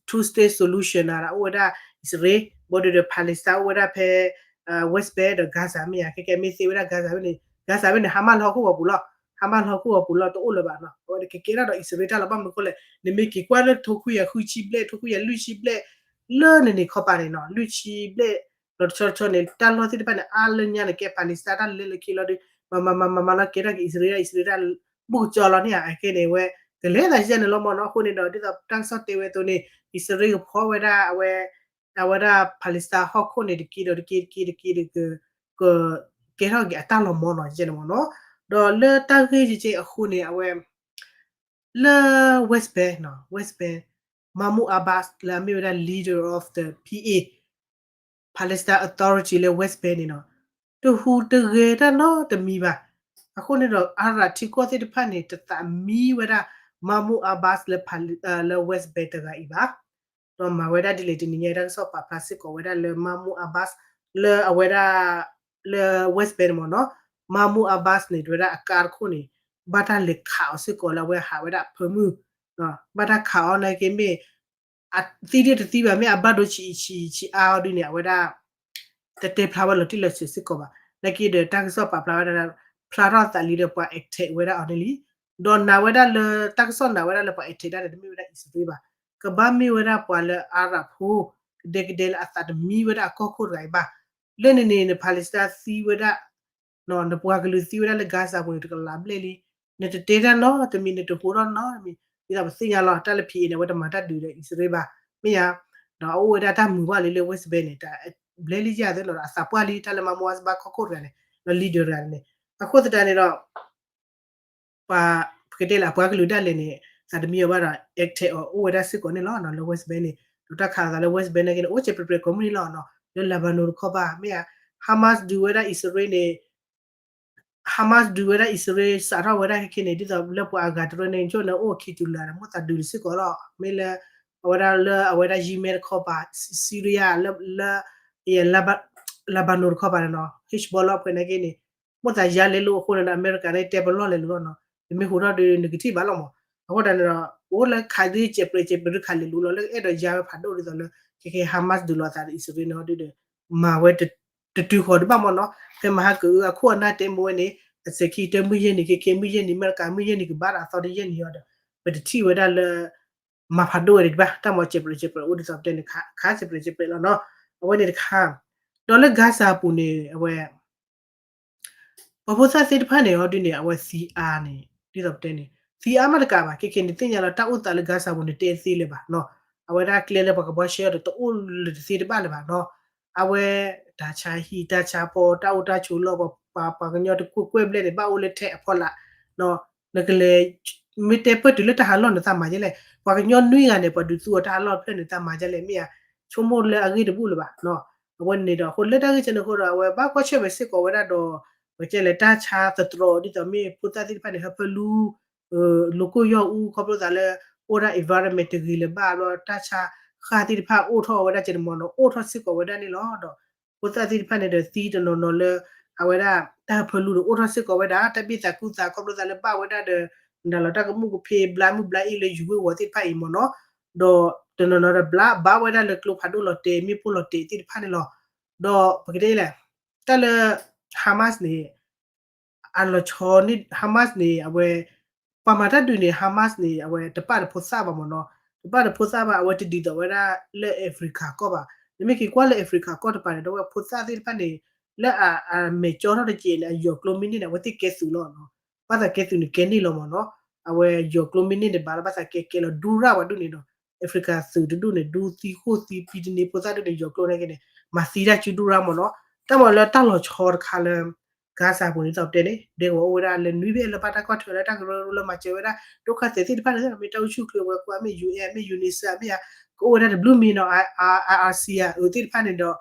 two state solution န့ၣ်ဒီး အိၣ်ဝဲဒၣ် အံၣ်စရ့လး ဘၣ်ဒီး Palestine အိၣ်ဝဲဒၣ်ဖဲ West Bank ဒီး Gaza မ့ၢ်ဧါ ခဲကဲမ့ၢ်သ့ဝဲဒၣ် Gaza ဖဲန့ၣ် Gaza ဖဲန့ၣ် Hamas လၢဟီၣ်ခိၣ်ဂီၤပူၤလီၤ Hamas လၢဟီၣ်ခိၣ်ဂီၤပူၤလီၤ တအိၣ်လၢၤဘၣ်နီၤ အဝဲဒၣ်ကကဲထီၣ်ဒီးအံၣ်စရ့လးတၢ်လီၤ ဘၣ်မနုၤဃိလဲၣ် နမ့ၢ်က့ၤကွၢ်လၢထိခွံကယၤဃုဆံဘျဲၣ် ထိခွံကယၤလွံၢ်ဆံဘျဲၣ် လၢန့ၣ်န့ၣ်ခီပၤန့ၣ်နီၤ လွံၢ်ဆံဘျဲၣ် ဒီးတဆီတဆီန့ၣ် တၢ်လီၢ်သ့ၣ်တဖၣ်န့ၣ် အါလၢညါန့ၣ် ကဲ Palestine တၢ်လဲၤလၢခံလီၤဒီး မၤမၤမၤမၤမၤလီၤကဲထီၣ်က့ၤအံၣ်စရ့လး အံၣ်စရ့လးတၢ် ဘူးကစီလီၤန့ၣ်ဧါ အခဲန့ၣ်ဝဲ ကလဲၤသးစံန့ၣ်လီၤမ့ၢ်နီၤ အဃိန့ၣ်ဒီး ဒ်သိးတၢ်ကစီၣ်တဲဝဲအသိးန့ၣ် အံၣ်စရ့လးကဖီဝဲဒၣ်အဝဲ အဝဲဒၣ် Palestine ဟီၣ်ခိၣ်န့ၣ်တက့ၢ်ဒီးတက့ၢ်တက့ၢ်တက့ၢ်ဒီး က ကဲထီၣ်က့ၤအတၢ်လီၤမ့ၢ်နီၤ ယဲန့ၣ်မ့ၢ်နီၤ ဒီးလၢတၢ်ဂ့ၢ်ကဲကဲအဃိန့ၣ် အဝဲ လၢ West Bank နီၤ West Bank Mahmoud Abbas လၢအမ့ၢ်ဝဲဒၣ် leader of the P A Palestine Authority လၢ West Bank န့ၣ်နီၤ တဟူးတဂဲၤတၢ်နီတမံၤဘၣ်. အဃိန့ၣ်ဒီး Arab ထံကီၢ်သ့ၣ်တဖၣ်န့ၣ် တသးမံဝဲဒၣ် Mahmoud Abbas လၢ လၢ West Bank တဂၤအံၤဘၣ်. ဒီးမၤဝဲဒၣ်ဒ်လဲၣ်တနံၤညါအံၤ တၢ်ကစီၣ်ပာ်ဖျါစ့ၢ်ကီးဝဲဒၣ်လၢ Mahmoud Abbas လၢအဝဲဒၣ် လၢ West Bank န့ၣ်မ့ၢ်နီၤ Mahmoud Abbas န့ၣ် တဝဲဒၣ်အကါတခိၣ်န့ၣ် ဘၣ်တၢ်လဲၤခးအီၤစ့ၢ်ကီးလၢအဝဲဟးဝဲဒၣ်အဖၢမုၢ် ဘၣ်တၢ်ခးအီၤနာ်က့မ့ၢ် သံဒၣ်တသံဘၣ် မ့ၢ်အဘၣ်ဒိဆံးဆံးဆံးအါအီၤဒ်န့ၣ် အဝဲဒၣ် တတဲဖျါဝဲလီၤတံၢ်လီၤဆဲးစ့ၢ်ကီးဘၣ်. နာ်က့ဒီးတၢ်ကစီၣ်ပာ်ဖျါဝဲဒၣ် ဖျါထီၣ်သးလံဒီးပှၤ attack ဝဲဒၣ်အီၤန့ၣ်လံ. ဒီးနာ်ဝဲဒၣ်လၢ တၢ်ကစီၣ်နာ်ဝဲဒၣ်လၢပှၤ attack ဒၣ်န့ၣ် တမ့ၢ်ဝဲဒၣ်အံၣ်စရ့လးဘၣ်. ကဘၣ်မ့ၢ်ဝဲဒၣ်ပှၤလၢအၤရၣ်ဖိ ကဒဲကဒဲလၢအသးတမံဝဲဒၣ်အကီၢ်ခိၣ်တဂၤအံၤဘၣ်. လၢန့ၣ်န့ၣ် န Palestine သံဝဲဒၣ် နပှၤကလုာ်သံဝဲဒၣ်လၢ Gaza ပူၤန့ၣ် တကလးဘျဲၣ်လံ. နတတဲတၢ်နီတမံၤ နတဟူထီၣ်နီတမံၤ ဒ်သိးပသ့ၣ်ညါလီၤ တၢ်လၢ P A န့ၣ် အဝဲတမၤတၢ်ဒုးဒီးအံၣ်စရ့လးဘၣ် မ့ၢ်ဧါ. ဒီးအအိၣ်ဝဲဒၣ်တၢ်မုာ်ဘၣ်လံလၢ West Bank န့ၣ် တဘျဲလံယၤသ့လီၤဒီး အသးပှၢ်လံ တၢ်လၢမၤမီၢ်အါစဘၣ်ကီၢ်ခိၣ်တဂၤန့ၣ် ဒီး leader တဂၤန့ၣ်. အဃိသတးန့ၣ်ဒီး ပှၤ ပကတဲလၢအပှၤကလုာ်ဒၣ်လဲာ်န့ၣ် သးတမံအီၤဘၣ်ဒီး attack အီၤ အိၣ်ဝဲဒၣ်စ့ၢ်ကီးန့ၣ်လီၤနီၤ လၢ West Bank န့ၣ်. ဒီးတၢ်ခးသးလၢ West Bank န့ၣ်က့န့ၣ် အိၣ်စဲးပြဲးပြဲးကိးမုၢ်နံၤလီၤနီၤ လၢ Lebanon တခီပၤ မ့ၢ်ဧါ. Hamas ဒုးဝဲဒၣ်အံၣ်စရ့လးန့ၣ် Hamas ဒုးဝဲဒၣ်အံၣ်စရ့လး စးထီၣ်ဝဲဒၣ်ခဲခဲန့ၣ် ဒ်သိးလၢပှၤအဂၤတရၢန့ၣ် ကၠိၣ်န့ၣ် အိၣ်ခံတုၤလၢ်ဒီး မိၣ်သးဒုးစ့ၢ်ကီးလီၤ. မ့ၢ်လၢ အဝဲဒၣ်လၢအဝဲဒၣ် Yemen တခီပၤ Syria လၢ လၢ Lebanon တခီပၤန့ၣ်နီၤ Hezbollah ဖဲန့ၣ်က့န့ၣ် မိၣ်သးယါလဲၤလိာ်အဃိန့ၣ်ဒီး အမဲရကၤန့ၣ် တဲပလီၢ်လဲၤလိာ်လီၤနီၤ တမ့ၢ်ဟူထီၣ်ဒီးနကထံၣ်ဘၣ်လီၤမး. အဃိသတးန့ၣ်ဒီး အိၣ်လၢခးဒုးစဲးပြဲးစဲးပြဲးဒုးခးလဲၤလိာ်လီၤ လၢအဲၣ်ဒိးယါဝဲဖးဒိၣ်ဒ်သိးလၢ ခဲခဲ Hamas ဒုးလိာ်အသးဒီးအံၣ်စရ့လးန့ၣ်ဟီဒုဒီး မၤဝဲ တတုၤဃီၤဒံးဘၣ်မ့ၢ်နီၤ. ဖဲမဟါကအုအခိၣ်အနၢ်တဲမူဝဲန့ၣ် အစဲးခံတၢ်မုၢ်ယဲၢ်နံၤ ခဲခဲမုၢ်ယဲၢ်နံၤ အမဲရကၤမုၢ်ယဲၢ်နံၤကဘၣ်ဒီးအသီတယဲၢ်နံၤအီၤဒီး ပတထံၣ်ဝဲဒၣ်လၢ မၤဖးဒိၣ်ဝဲဒံးဘၣ် တၢ်မၤစဲးပြဲးစဲးပြဲးအိၣ်ဒ်သိးပတဲန့ၣ် ခးစဲးပြဲးစဲးပြဲးလီၤနီၤ. အဝဲန့ၣ်တခါ ဒီးလၢ Gaza အပူၤန့ၣ် အဝဲ ပှၤဖိသၣ်သ့ၣ်တဖၣ်န့ၣ်ဟီဒုန့ၣ် အဝဲသံအါန့ၣ် ဒ်သိးပတဲန့ၣ် သံအါမးတကးဘၣ် ခဲခဲန့ၣ်သ့ၣ်ညါလီၤ တၢ်အိၣ်သးလၢ Gaza ပူၤန့ၣ်တဲသ့လၢၤဘၣ်နီၤ. အဝဲဒၣ်ကျဲလၢပှၤကဘှါရှဲအီၤဒီးတအိၣ်လၢၤတသ့တဘၣ်လၢၤဘၣ်နီၤ. အဝဲ တၢ်ဆါဟံၣ်တၢ်ဆါဖီ တၢ်အိၣ်တၢ်ဆိးလီၢ် ပှၤ ပှၤကညီတကွဲၢ်ကွဲၢ်ဘျဲၣ်န့ၣ် ဘၣ်အိၣ်လၢထဲအဖီလာ် နကလဲၤ မ့ၢ်တဲပၢၢ်တုၤလၢတၢ်ဟးလီၢ်န့ၣ် သးမၤဒ်လဲၣ် ပှၤကညီနွံဂၤန့ၣ် ပှၤဒုးသူအီၤတၢ်ဟးလီၢ်တဖျၢၣ်န့ၣ် သးမၤဒ်လဲၣ် မ့ၢ်ဧါ. ဆိကမိၣ်လၢအဂ့ၢ်တဘူၣ်လၢၤဘၣ်နီၤ. အဝဲန့ၣ်ဒီး အဃိလၢတၢ်ဂ့ၢ်ကဲန့ၣ်အဃိဒီး အဝဲဘၣ်ကွၢ်ဆၢၣ်မဲာ်စ့ၢ်ကီးဝဲဒၣ်ဒီး ပကတဲလဲၣ် တၢ်ဆါသတြီၤ ဒ်သိးမ့ၢ်ဖိသၣ်သ့ၣ်တဖၣ်န့ၣ် ဟၢဖၢလူ လိာ်ကွီၢ်ယီၢ်အူ ခီဖျိသးလၢ အိၣ်ဒၣ် environment တဂ့ၤလၢၤဘၣ်ဘျီ တၢ်ဆါဃၢ်သ့ၣ်တဖၣ်အိၣ်ထီၣ်ဝဲဒၣ်ကဲန့ၣ်မ့ၢ်နီၤ အိၣ်ထီၣ်စ့ၢ်ကီးဝဲဒၣ်န့ၣ်လီၤ. ဒီးဖိသၣ်သ့ၣ်တဖၣ်န့ၣ်ဒီးသံတနီၤနီၤလၢ အဝဲဒၣ် တၢ်ဟၢဖၢလူဒီးအိၣ်ထီၣ်စ့ၢ်ကီးဝဲဒၣ် တၢ်ဘၣ်သးကူၣ်သး ခီဖျိသးလၢဘၣ်ဝဲဒၣ်ဒီး နၤလီၤတၢ်ကမူၣ်ကဖ့ ဘျါမုၢ်ဘျါအ့ၣ်လၢယူၤဝ့ၢ်ဝီၤသ့ၣ်တဖၣ်အံၤမ့ၢ်နီၤ. ဒီးတနီၤနီၤဒီးဘျါဘၣ်ဝဲဒၣ်လၢကျိဖးဒိၣ်လီၤတဲာ် မ့ၣ်ပိၢ်လီၤတဲာ်သ့ၣ်တဖၣ်န့ၣ်လီၤ. ဒီးပကတဲလဲၣ် တၢ်လၢ Hamas န့ၣ် အလီၤဆီန့ၣ် Hamas န့ၣ် အဝဲ ပှၤမၤတၢ်ဒုးန့ၣ် Hamas န့ၣ် အဝဲတပာ်ဒီးဖိသၣ်ဘၣ်မ့ၢ်နီၤ. တပာ်ဒီးဖိသၣ်ဘၣ် အဝဲတဒ်သိးဝဲဒၣ်လၢ Africa ကီၢ်ဘၣ်. နမ့ၢ်က့ၤကွၢ်လၢ Africa ကီၢ်တပၤန့ၣ် ဒီးဝဲဖိသၣ်သ့ၣ်တဖၣ်န့ၣ် လၢအမဲာ်ကၠီထီၣ်တက့ၢ်န့ၣ် အယီၤကျိမ့ၢ်န့ၢ်န့ၣ် အဝဲသ့ၣ်ကဲသုးလီၤနီၤ. ဘၣ်သးကဲသုးန့ၣ်ကဲန့ၢ်လီၤမ့ၢ်နီၤ. အဝဲယီၤကျိမ့ၢ်န့ၢ်တဘၣ်လၢဘၣ်သးကဲကဲလီၤ ဒူရၣ်ဝဲဒၣ်န့ၣ်ဒီး Africa သုးတဒူၣ်န့ၣ် ဒူသံဃိၣ်သံ ဖံတန့ၢ်ဖိသၣ်ဒူၣ်န့ၣ် ယီၤကျိန့ၣ်က့န့ၣ် မၤသံတၢ်စုဒူရၣ်မ့ၢ်နီၤ. တၢ်မၤလၢတၢ်လီၤဆီတခါလၢ Gaza ပူၤန့ၣ် ဒ်သိးပတဲန့ၣ် ဒဲကဝီၤအိၣ်ဝဲဒၣ်လၢနွံဘ့ၣ်လၢဘၣ်တၢ်ကွၢ်ထွဲလၢတၢ်ကရၢကရိလၢမၤစၢၤဝဲဒၣ် ဒုက္ခသည်သ့ၣ်တဖၣ်န့ၣ် မ့ၢ်တၢ်အိၣ်ဆူၣ်အိၣ်ချ့ဝဲကွၢ် မ့ၢ် UN မ့ၢ် UNICEF မ့ၢ်ဧါ ကအိၣ်ဝဲဒၣ်တဘျုးမံၤနီၤ IRC ဧါ အဝဲသ့ၣ်တဖၣ်န့ၣ်ဒီး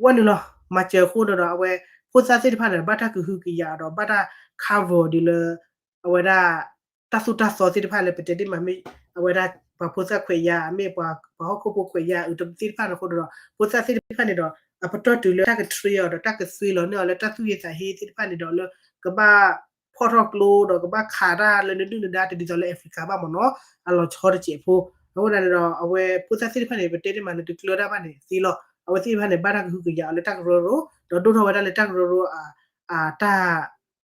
ဝဲန့ၣ်လီၤ မၤစၢၤအဃိဒီး အဝဲ ဖိသၣ်သ့ၣ်တဖၣ်န့ၣ် ဘၣ်တၢ်ကဟုကယာ်ဒီး ဘၣ်တၢ် cover ဒ်လၢ အဝဲဒၣ် တၢ်သိၣ်တၢ်သီသ့ၣ်တဖၣ်လၢပတဲဒ်မးမ့ၢ် အဝဲဒၣ် ပှၤဖိသၣ်ခွဲးယာ် မ့ၢ်ပှၤဟီၣ်ခိၣ်ဖိခွဲးယာ် အုးသ့ၣ်တဖၣ်န့ၣ်အဃိဒီး ဖိသၣ်သ့ၣ်တဖၣ်န့ၣ်ဒီး အပတီၢ်တုၤလၢတၢ်က train အီၤဒီး တၢ်ကသွံလီၤန့ၢ်အီၤလၢတၢ်သူၣ်ဟ့သးဟ့သ့ၣ်တဖၣ်န့ၣ်ဒီး လၢကဘၣ်ဖီၣ်ထီၣ်ကျိဒီး ကဘၣ်ခးတၢ်လၢနဒုၣ်နဒါတဒ်သိးလၢ Africa ဘၣ်မ့ၢ်နီၤ အလီၤဆီတစဲးဖိ အဃိသတးန့ၣ်ဒီး အဝဲဖိသၣ်သ့ၣ်တဖၣ်န့ၣ် ပတဲဒ်မးလၢတကျၢၤတၢ်ဘၣ်န့ၣ်သ့လီၤ အဝဲသ့ၣ်တဖၣ်န့ၣ် ဘၣ်တၢ်ကဟုကယာ်အီၤလၢတၢ်ကရၢကရိ ဒီးဒိၣ်ထီၣ်ဝဲဒၣ်လၢတၢ်ကရၢကရိ အ အတၢ်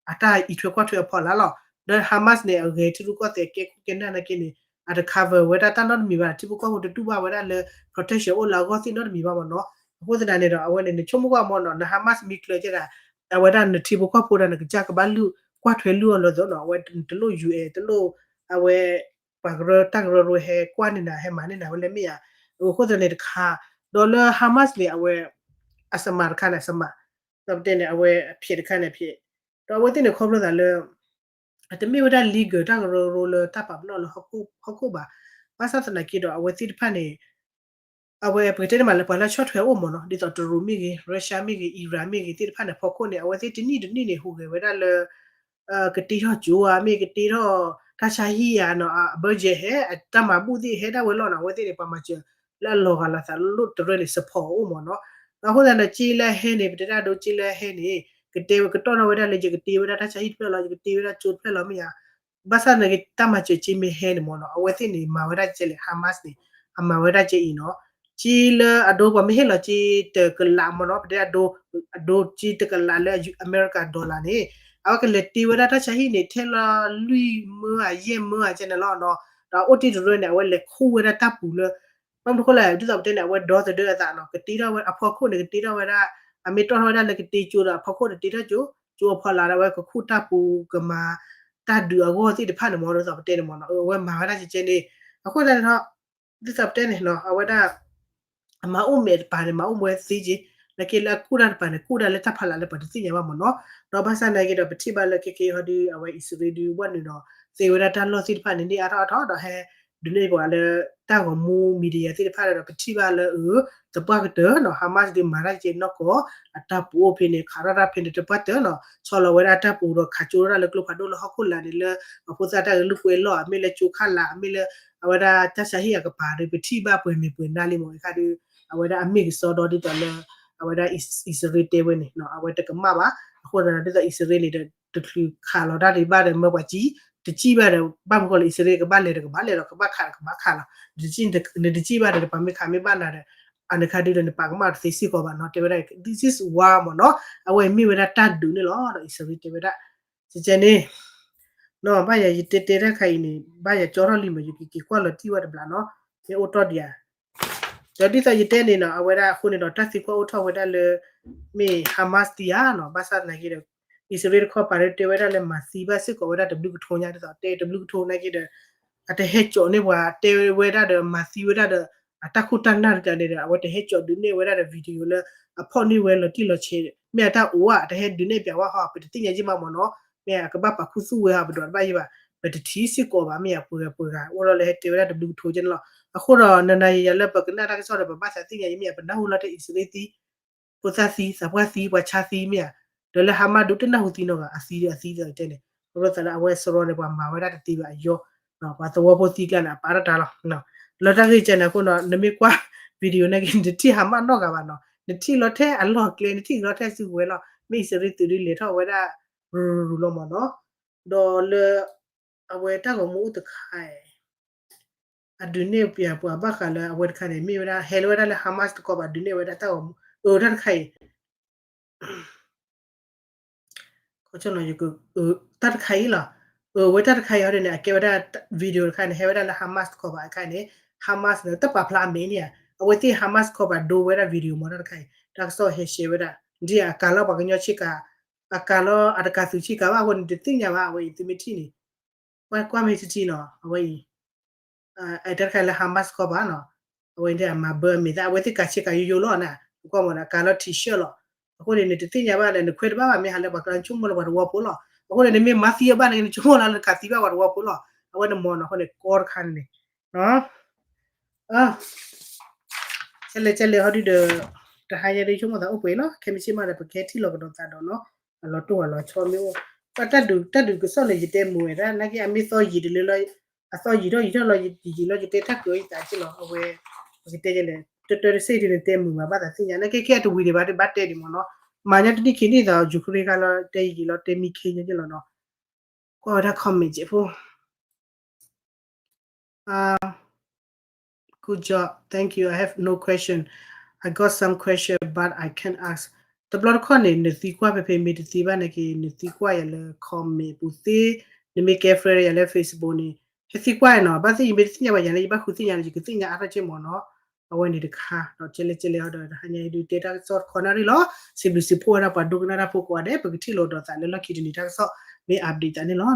အံးထွဲကွၢ်ထွဲအဖီလာ်လီၤ. ဒီး Hamas န့ၣ် အဂဲၤထံရူၢ်ကီၢ်သဲးကဲခိၣ်ကဲနၢ်နာ်က့န့ၣ် အတ cover ဝဲဒၣ်တၢ်နီတမံၤဘၣ် ထံဖိကီၢ်ဖိတတူၢ်ဘၣ်ဝဲဒၣ်လၢ protection အိၣ်လၢအဂီၢ်သ့ၣ်နီတမံၤဘၣ်မ့ၢ်နီၤ. အဃိသတးန့ၣ်ဒီး အဝဲန့ၣ် နဆိကမိၣ်ကွၢ်မ့ၢ်နီၤ န Hamas မ့ၢ်ကျၢၤကဲဒၣ် အဝဲဒၣ်နထံဖိကီၢ်ဖိဒီးနကစၢ်ကဘၣ်လုၢ်ကွၢ်ထွဲလုၢ်အီၤလၢသိးနီၤ အဝဲတလိၣ် UN တလိၣ် အဝဲ ပှၤကရၢတၢ်ကရၢကရိဟဲကွၢ်န့ၢ်နၤဟဲမၤန့ၢ်နၤဝဲလဲၣ်မ့ၢ်ဧါ. အဃိသတးန့ၣ်တခါ ဒီးလၢ Hamas န့ၣ် အဝဲ အစမၤတခါန့ၣ် အစမၤ ဒီးပတဲန့ၣ် အဝဲအဖျဲးတခါန့ၣ်အဖျဲး ဒီးအဝဲသ့ၣ်န့ၣ်ခီဖျိသးလၢ အတမ့ၢ်ဝဲဒၣ် legal တၢ်ကရၢကရိလၢတၢ်ပာ်ပနီၣ်လၢဟီၣ်ခိၣ်ဘၣ်. ဘၣ်ဆၣ်သနာ်က့ဒီး အဝဲသ့ၣ်တဖၣ်န့ၣ် အဝဲပကတဲန့ၣ်မးလၢပှၤလၢဆီၣ်ထွဲအိၣ်မ့ၢ်နီၤ ဒ်သိးတရူးမ့ၢ်ဂ့ၤ Russia မ့ၢ်ဂ့ၤ Iran မ့ၢ်ဂ့ၤသ့ၣ်တဖၣ်န့ၣ် ဖီခိၣ်န့ၣ် အဝဲသ့ၣ်တနံၣ်တနံၣ်န့ၣ် ဟူးဂဲၤဝဲဒၣ်လၢ ကတ့ထီၣ်ကၠိဧါ မ့ၢ်ကတ့ထီၣ်တၢ်ဆါဟံၣ်ဧါနီၤ အ budget ဟဲ အတၢ်မၤဘူၣ်သ့ၣ်ဟဲဒၣ်ဝဲလီၤနီၤ အဝဲသ့ၣ်န့ၣ် ပှၤမၤစၢၤလၢအလီၤဂာ်လိာ်သးလၢတရၢန့ၣ် support အိၣ်မ့ၢ်နီၤ. အဃိသတးဒီး စ့လၢအဟဲန့ၣ် ပတဲဒၣ်ဒိ စ့လၢအဟဲန့ၣ် ကတဲဝဲကတီၢ်ထီၣ်ဝဲဒၣ်လၢ ယကတ့ဝဲဒၣ်တၢ်ဆါဟံၣ်တဖျၢၣ်လီၤ ယကတ့ဝဲဒၣ်ကၠိတဖျၢၣ်လီၤမ့ၢ်ဧါ. ဘၣ်ဆၣ်န့ၣ် တၢ်မၤစၢၤစ့မ့ၢ်ဟဲန့ၣ်မ့ၢ်နီၤ အဝဲသ့ၣ်န့ၣ် မၤဝဲဒၣ်ကဲလဲၣ် Hamas န့ၣ် အမၤဝဲဒၣ်ကဲအံၤနီၤ က့လၢအဒိ ပှၤမ့ၢ်ဟ့ၣ်လီၤက့တကလးမ့ၢ်နီၤ, ပတဲအဒိ, အဒိက့တကလးလၢအမဲရကၤ dollar န့ၣ်, အဝဲကလဲၤတ့ဝဲဒၣ်တၢ်ဆါဟံၣ်န့ၣ် ထဲလီၤလွံၢ်မၢဧါယဲၢ်မၢဧါကဲန့ၣ်လီၤနီၤ. ဒီးအိၣ်တ့ၢ်တရၢန့ၣ် အဝဲလဲၤခူၣ်ဝဲဒၣ်တၢ်ပူၤလၢ ဘၣ်မနုၤဃိလဲၣ် ဒ်သိးပတဲန့ၣ် အဝဲဒီသဒၢအသးနီၤ, ကတ့ထီၣ်ဝဲအဖီခိၣ်န့ၣ် ကတ့ထီၣ်ဝဲဒၣ်, အမ့ၢ်တီၢ်ထီၣ်ဝဲဒၣ်လၢကတ့ကၠိဒီးအဖီခိၣ်န့ၣ် တ့ထီၣ်ကၠိ, ကၠိအဖီလာ်ဒီး အဝဲကခူၣ်တၢ်ပူၤကမၤတၢ်ဒုးအဂီၢ်သ့ၣ်တဖၣ်န့ၣ်မ့ၢ် ဒ်သိးပတဲန့ၣ်မ့ၢ်နီၤ, အဝဲမၤဝဲဒၣ်ကဲကဲန့ၣ်, အဃိသတးန့ၣ်ဒီး ဒ်သိးပတဲန့ၣ်နီၤ အဝဲဒၣ် အမၤအိၣ်မဲာ်တပၤန့ၣ် မၤအိၣ်ဝဲသ့က့, နာ်က့လၢအကူၣ်တၢ်တပၤန့ၣ် ကူၣ်ဒၣ်လၢတၢ်ဖီလာ်လၢပှၤတသ့ၣ်ညါဘၣ်မ့ၢ်နီၤ. ဒီးဘၣ်ဆၣ်နာ်က့ဒီး ပထံၣ်ဘၣ်လၢခဲက့ဟီဒု အဝဲအံၣ်စရ့လးဒု ဝဲနုာ်ဒီး သ့ဝဲဒၣ်တၢ်လီၢ်သ့ၣ်တဖၣ်န့ၣ် န့ၢ်အါထီၣ်အါထီၣ်ဒီးဟဲ ဒုးနဲၣ်ပှၤလၢ တၢ်ဂီၤမူ media သ့ၣ်တဖၣ်ဒီး ပထံၣ်ဘၣ်လၢအ သပှၢ်ကတၢၢ်နီၤ Hamas ဒုးမၤတၢ်ကဲနီၢ်ကီၢ် အတၢ်ပူၤအိၣ်ဖဲန့ၣ် ခးထီၣ်တၢ်ဖဲန့ၣ်တပှၢ်တၢၢ်နီၤ ဆီလီၤဝဲဒၣ်တၢ်ပူၤဒီးခးကၠိထီၣ်တၢ်လၢကျိဖးဒိၣ်လၢဟီၣ်ခိၣ်လာ်န့ၣ်လၢ အဖိသၣ်တၢ်ဂဲၤလိာ်ကွဲလီၢ် အမ့ၢ်လၢကၠိခးလာ် အမ့ၢ်လၢ အဝဲဒၣ်တၢ်ဆါဟံၣ်အကပၤဒီး ပထံၣ်ဘၣ်ပှဲၤမဲာ်ပှဲၤနါလံမ့ၢ် အခါဒီး အဝဲဒၣ်အမ့ၢ်ကစီဒီဒ်သိးလၢ အဝဲဒၣ်အံၣ်စရ့လးတဲဝဲန့ၣ် အဝဲတကမၣ်ဘၣ်. အဃိသတးဒီး ဒ်သိးအံၣ်စရ့လးန့ၣ်ဒီး တချုးခးလီၤတၢ်ဒံးဘၣ်ဒီး မၢပှၤကံ တစံၣ်ဘၣ်ဒီး ဘၣ်မနုၤဃိလၢအံၣ်စရ့လးကဘၣ်လဲၤဒီးကဘၣ်လဲၤလီၤ ကဘၣ်ခးဒီးကဘၣ်ခးလီၤ နတစံၣ်ဘၣ်ဒီး ပှၤမ့ၢ်ခးမ့ၢ်ဘၣ်နၤဒီး အန့ၣ်ခါဒုဒီး နပာ်ကမၣ်တသ့စ့ၢ်ကီးဘၣ်နီၤ တဲဝဲဒၣ် this is war မ့ၢ်နီၤ အဝဲမ့ၢ်ဝဲဒၣ်တၢ်ဒုးန့ၣ်လီၤ ဒီးအံၣ်စရ့လးတဲဝဲဒၣ် ကဲကဲန့ၣ် နီၤ ဘၣ်ယၤယတဲတဲတၢ်တခါအံၤန့ၣ် ဘၣ်ယၤကၠီထီၣ်လံမး ယကက့ၤကွၢ်လီၤတံၢ်ဝဲတဘျီနီၤ မ့ၢ်အိၣ်တီၢ်ဒံးဧါ ဒီးဒ်သိးယတဲန့ၣ်နီၤ အဝဲဒၣ်အဃိန့ၣ်ဒီး တၢ်သံကွၢ်အိၣ်ထီၣ်ဝဲဒၣ်လၢ မ့ၢ် Hamas သံဧါနီၤ ဘၣ်ဆၣ်သနာ်က့ဒီး အံၣ်စရ့လးတခီပၤဒီးတဲဝဲဒၣ်လၢမၤသံဘၣ်စ့ၢ်ကီးဝဲဒၣ်တဘျုးကထိညါ ဒ်သိးတဲတဘျုးကထိနာ်က့ဒီး အတဟဲကၠီးန့ၢ်ပှၤတဲဝဲဒၣ်ဒီးမၤသံဝဲဒၣ်ဒီး အတၢ်ခိၣ်တၢ်နၢ်တကးန့ၣ်ဒီး အဝဲတဟဲကၠီးဒုးနဲၣ်ဝဲဒၣ်ဒီး video လၢ အဖီၣ်န့ၢ်ဝဲလီၤတံၢ်လီၤဆဲး မ့ၢ်အတၢ်အိၣ်ဧါ တဟဲဒုးနဲၣ်ပျးဝဲဟီ ပတသ့ၣ်ညါယံၣ်မးမ့ၢ်နီၤ မ့ၢ်အကဘၣ်ပာ်ခူသူၣ်ဝဲဟီ ပဒွးတဘၣ်ယံၣ်ဘၣ် ပတထံၣ်စ့ၢ်ကီးဘၣ် မ့ၢ်အပှဲၤဂၤပှဲၤဂၤ အိၣ်ဒီးလၢဟဲတဲဝဲဒၣ်တဘျုးကထိကဲန့ၣ်လီၤ အဃိဒီး နနၤယၤလၢပကနၣ်တၢ်ကစီၣ်ဒီး ပဘၣ်သးသ့ၣ်ညါအံၤ မ့ၢ်အပနၢ်ဟူလီၤတဲအံၣ်စရ့လးသံ ဖိသၣ်သံ သးပှၢ်သံ ပှၤဆါသံမ့ၢ်ဧါ, ဒီးလၢ Hamas ဒုးတနၢ်ဟူသံနီတဂၤ အသံဒီးအသံဒီးတဲန့ၣ် အဃိသတးလၢအဝဲစရီန့ၣ် ပှၤမၤဝဲဒၣ်တသ့ဘၣ်အယီၤ, ပှၤသဝီဖိသံကျါန့ၣ် အပာ်ထီၣ်တၢ်လီၤ, လၢတၢ်ဂ့ၢ်ကဲန့ၣ်အဃိနီၤ နမ့ၢ်ကွၢ် video န့ၣ်က့ နတထံၣ် Hamas နီတဂၤဘၣ်နီၤ, နထံၣ်လီၤထဲအလီၢ်ကျဲ နထံၣ်လီၤထဲစုကဝဲၤလီၤ, မ့ၢ်အံၣ်စရ့လးသုးဒုးလဲၤထီၣ်ဝဲဒၣ် ရူၤရူၤလီၤမ့ၢ်နီၤ, ဒီးလၢ အဝဲတၢ်ဂီၤမူအိၣ်တခါ အဒုးနဲၣ်ပျးပှၤဘၣ်ဃးလၢအဝဲတခါန့ၣ် မ့ၢ်ဝဲဒၣ် ဟဲလၢဝဲဒၣ်လၢ Hamas တကီၢ်ဘၣ် ဒုးနဲၣ်ဝဲဒၣ်တၢ်ဂီၤမူ အၢ တၢ်တခါအံၤ တၢ်တခါအံၤလီၤ, အၢ ဝဲတၢ်တခါအံၤဟီဒ်န့ၣ် အကဲဝဲဒၣ် video တခါန့ၣ် ဟဲဝဲဒၣ်လၢ Hamas တကီၢ်ဘၣ်အခါန့ၣ် Hamas န့ၣ် တပာ်ဖျါအမဲာ်န့ၣ်ဧါ, အဝဲသ့ၣ် Hamas တကီၢ်ဘၣ်ဒိဝဲဒၣ် video မ့ၢ်တၢ်တခါအံၤ တၢ်ကစီၣ်ဟဲ share ဝဲဒၣ် ဒ်အကၤလီၤပှၤကညီဆ့ကၤ, အကၤလီၤအတကၤသုးဆ့ကၤဘၣ်အဃိန့ၣ် တသ့ၣ်ညါဘၣ် အဝဲအံၤ သုမ့ၢ်ထံၣ်န့ၣ် ကွၢ်ကွၢ်မ့ၢ်ထံထံနီၤ အဝဲအံၤ တၢ်တခါလၢ Hamas တကီၢ်ဘၣ်နီၤ, အဝဲန့ၣ်အမၤဘၢအမဲာ်သၣ် အဝဲသ့ၣ်ကၤဆ့ကၤယိယိလီၤနၤ, ကွၢ်မ့ၢ်နီၤ ကၤလီၤ T-shirt လီၤ, အဃိန့ၣ် နတသ့ၣ်ညါဘၣ်လၢ နခွဲးတဘၣ်ဘၣ် မ့ၢ်ဟးလၢပှၤကျါ နဆိကမိၣ်လၢပှၤတဝီဖိလီၤ, အဃိန့ၣ် နမ့ၢ်မၤသံအဘၣ်န့ၣ် နဆိကမိၣ်လၢနကၤသံဘၣ်ပှၤတဝီဖိလီၤ, အဝဲန့ၣ်မ့ၢ်နီၤ အဃိန့ၣ် ကီတခါန့ၣ် ကဲလဲၣ်ကဲလဲၣ်ဟီဒုဒီး တဟါညါဒ်ဆိကမိၣ်သးအိၣ်ပှဲၤလီၤ, ခဲမုၢ်ဆ့ၣ်မးဒီးပကဟဲထံၣ်လီၤကဒီးသးဒီးနီၤ, အလီၤတိၢ်အလီၤဆီမ့ၢ်အိၣ်, တၢ်ဒုးတၢ်ဒုးကစီၣ်န့ၣ် ယတဲမုာ်ဝဲဒၣ် နာ်က့အမ့ၢ်သီယံာ်တလၢလီၤ, အသီယံာ်ထီၣ်ယံာ်ထီၣ်လီၤ ယံာ်လီၤ ယတဲတၢ်ကၢၤယသးက့လီၤ, အဝဲ ပကတဲလဲၣ် တတၢတစ့ၢ်ဒုန့ၣ် တဲမုာ်ဘၣ်ဘၣ်သးသ့ၣ်ညါ နာ်က့ခဲအတဝံၤဒံးဘၣ်ဒုးဘၣ်တဲဒံးမ့ၢ်နီၤ, မၤညါတနံၣ်ခံနံၣ်သီ ယူၤခရ့ၣ်ခါလီၤ တဲယံာ်လီၤ တဲမံခ့ညါက့လီၤနီၤ, ကွၢ်ဝဲဒၣ် comment က့ဖိ Good job, thank you. I have no question. I got some question, but I can't ask. တဘျီတခီၣ်န့ၣ် နသံကွၢ်ဖဲဖဲ မ့ၢ်တသံဘၣ်န့ၣ်က့ နသံကွၢ်ယၤလၢ comment ပူၤသ့, နမ့ၢ်ကဲ friend ယၤလၢ Facebook န့ၣ် ဟဲသံကွၢ်ယၤနီၤ, ဘၣ်သ့ၣ်ယမ့ၢ်တသ့ၣ်ညါဘၣ်ယၤန့ၣ် ယဘၣ်ဃုသ့ၣ်ညါန့ၣ် ယကသ့ၣ်ညါအါထီၣ်က့မ့ၢ်နီၤ, အဝဲန့ၣ်တခါ ဒီးကဲလဲၣ်ကဲလဲၣ်ဟီဒီး တဟါညါအံၤဒုးတဲတၢ်ကစီၣ်တခီနၣ်ရံၣ်လီၤ, စံးဘျုးစံးဖှိၣ်ဝဲဒၣ်ပှၤဒိကနၣ်တၢ်ဖိကိးဂၤဒဲး, ပကထံၣ်လိာ်ဒီးသးလၢလီၢ်ခံတနံၤတၢ်ကစီၣ် မ့ၢ် update သးန့ၣ်လီၤ.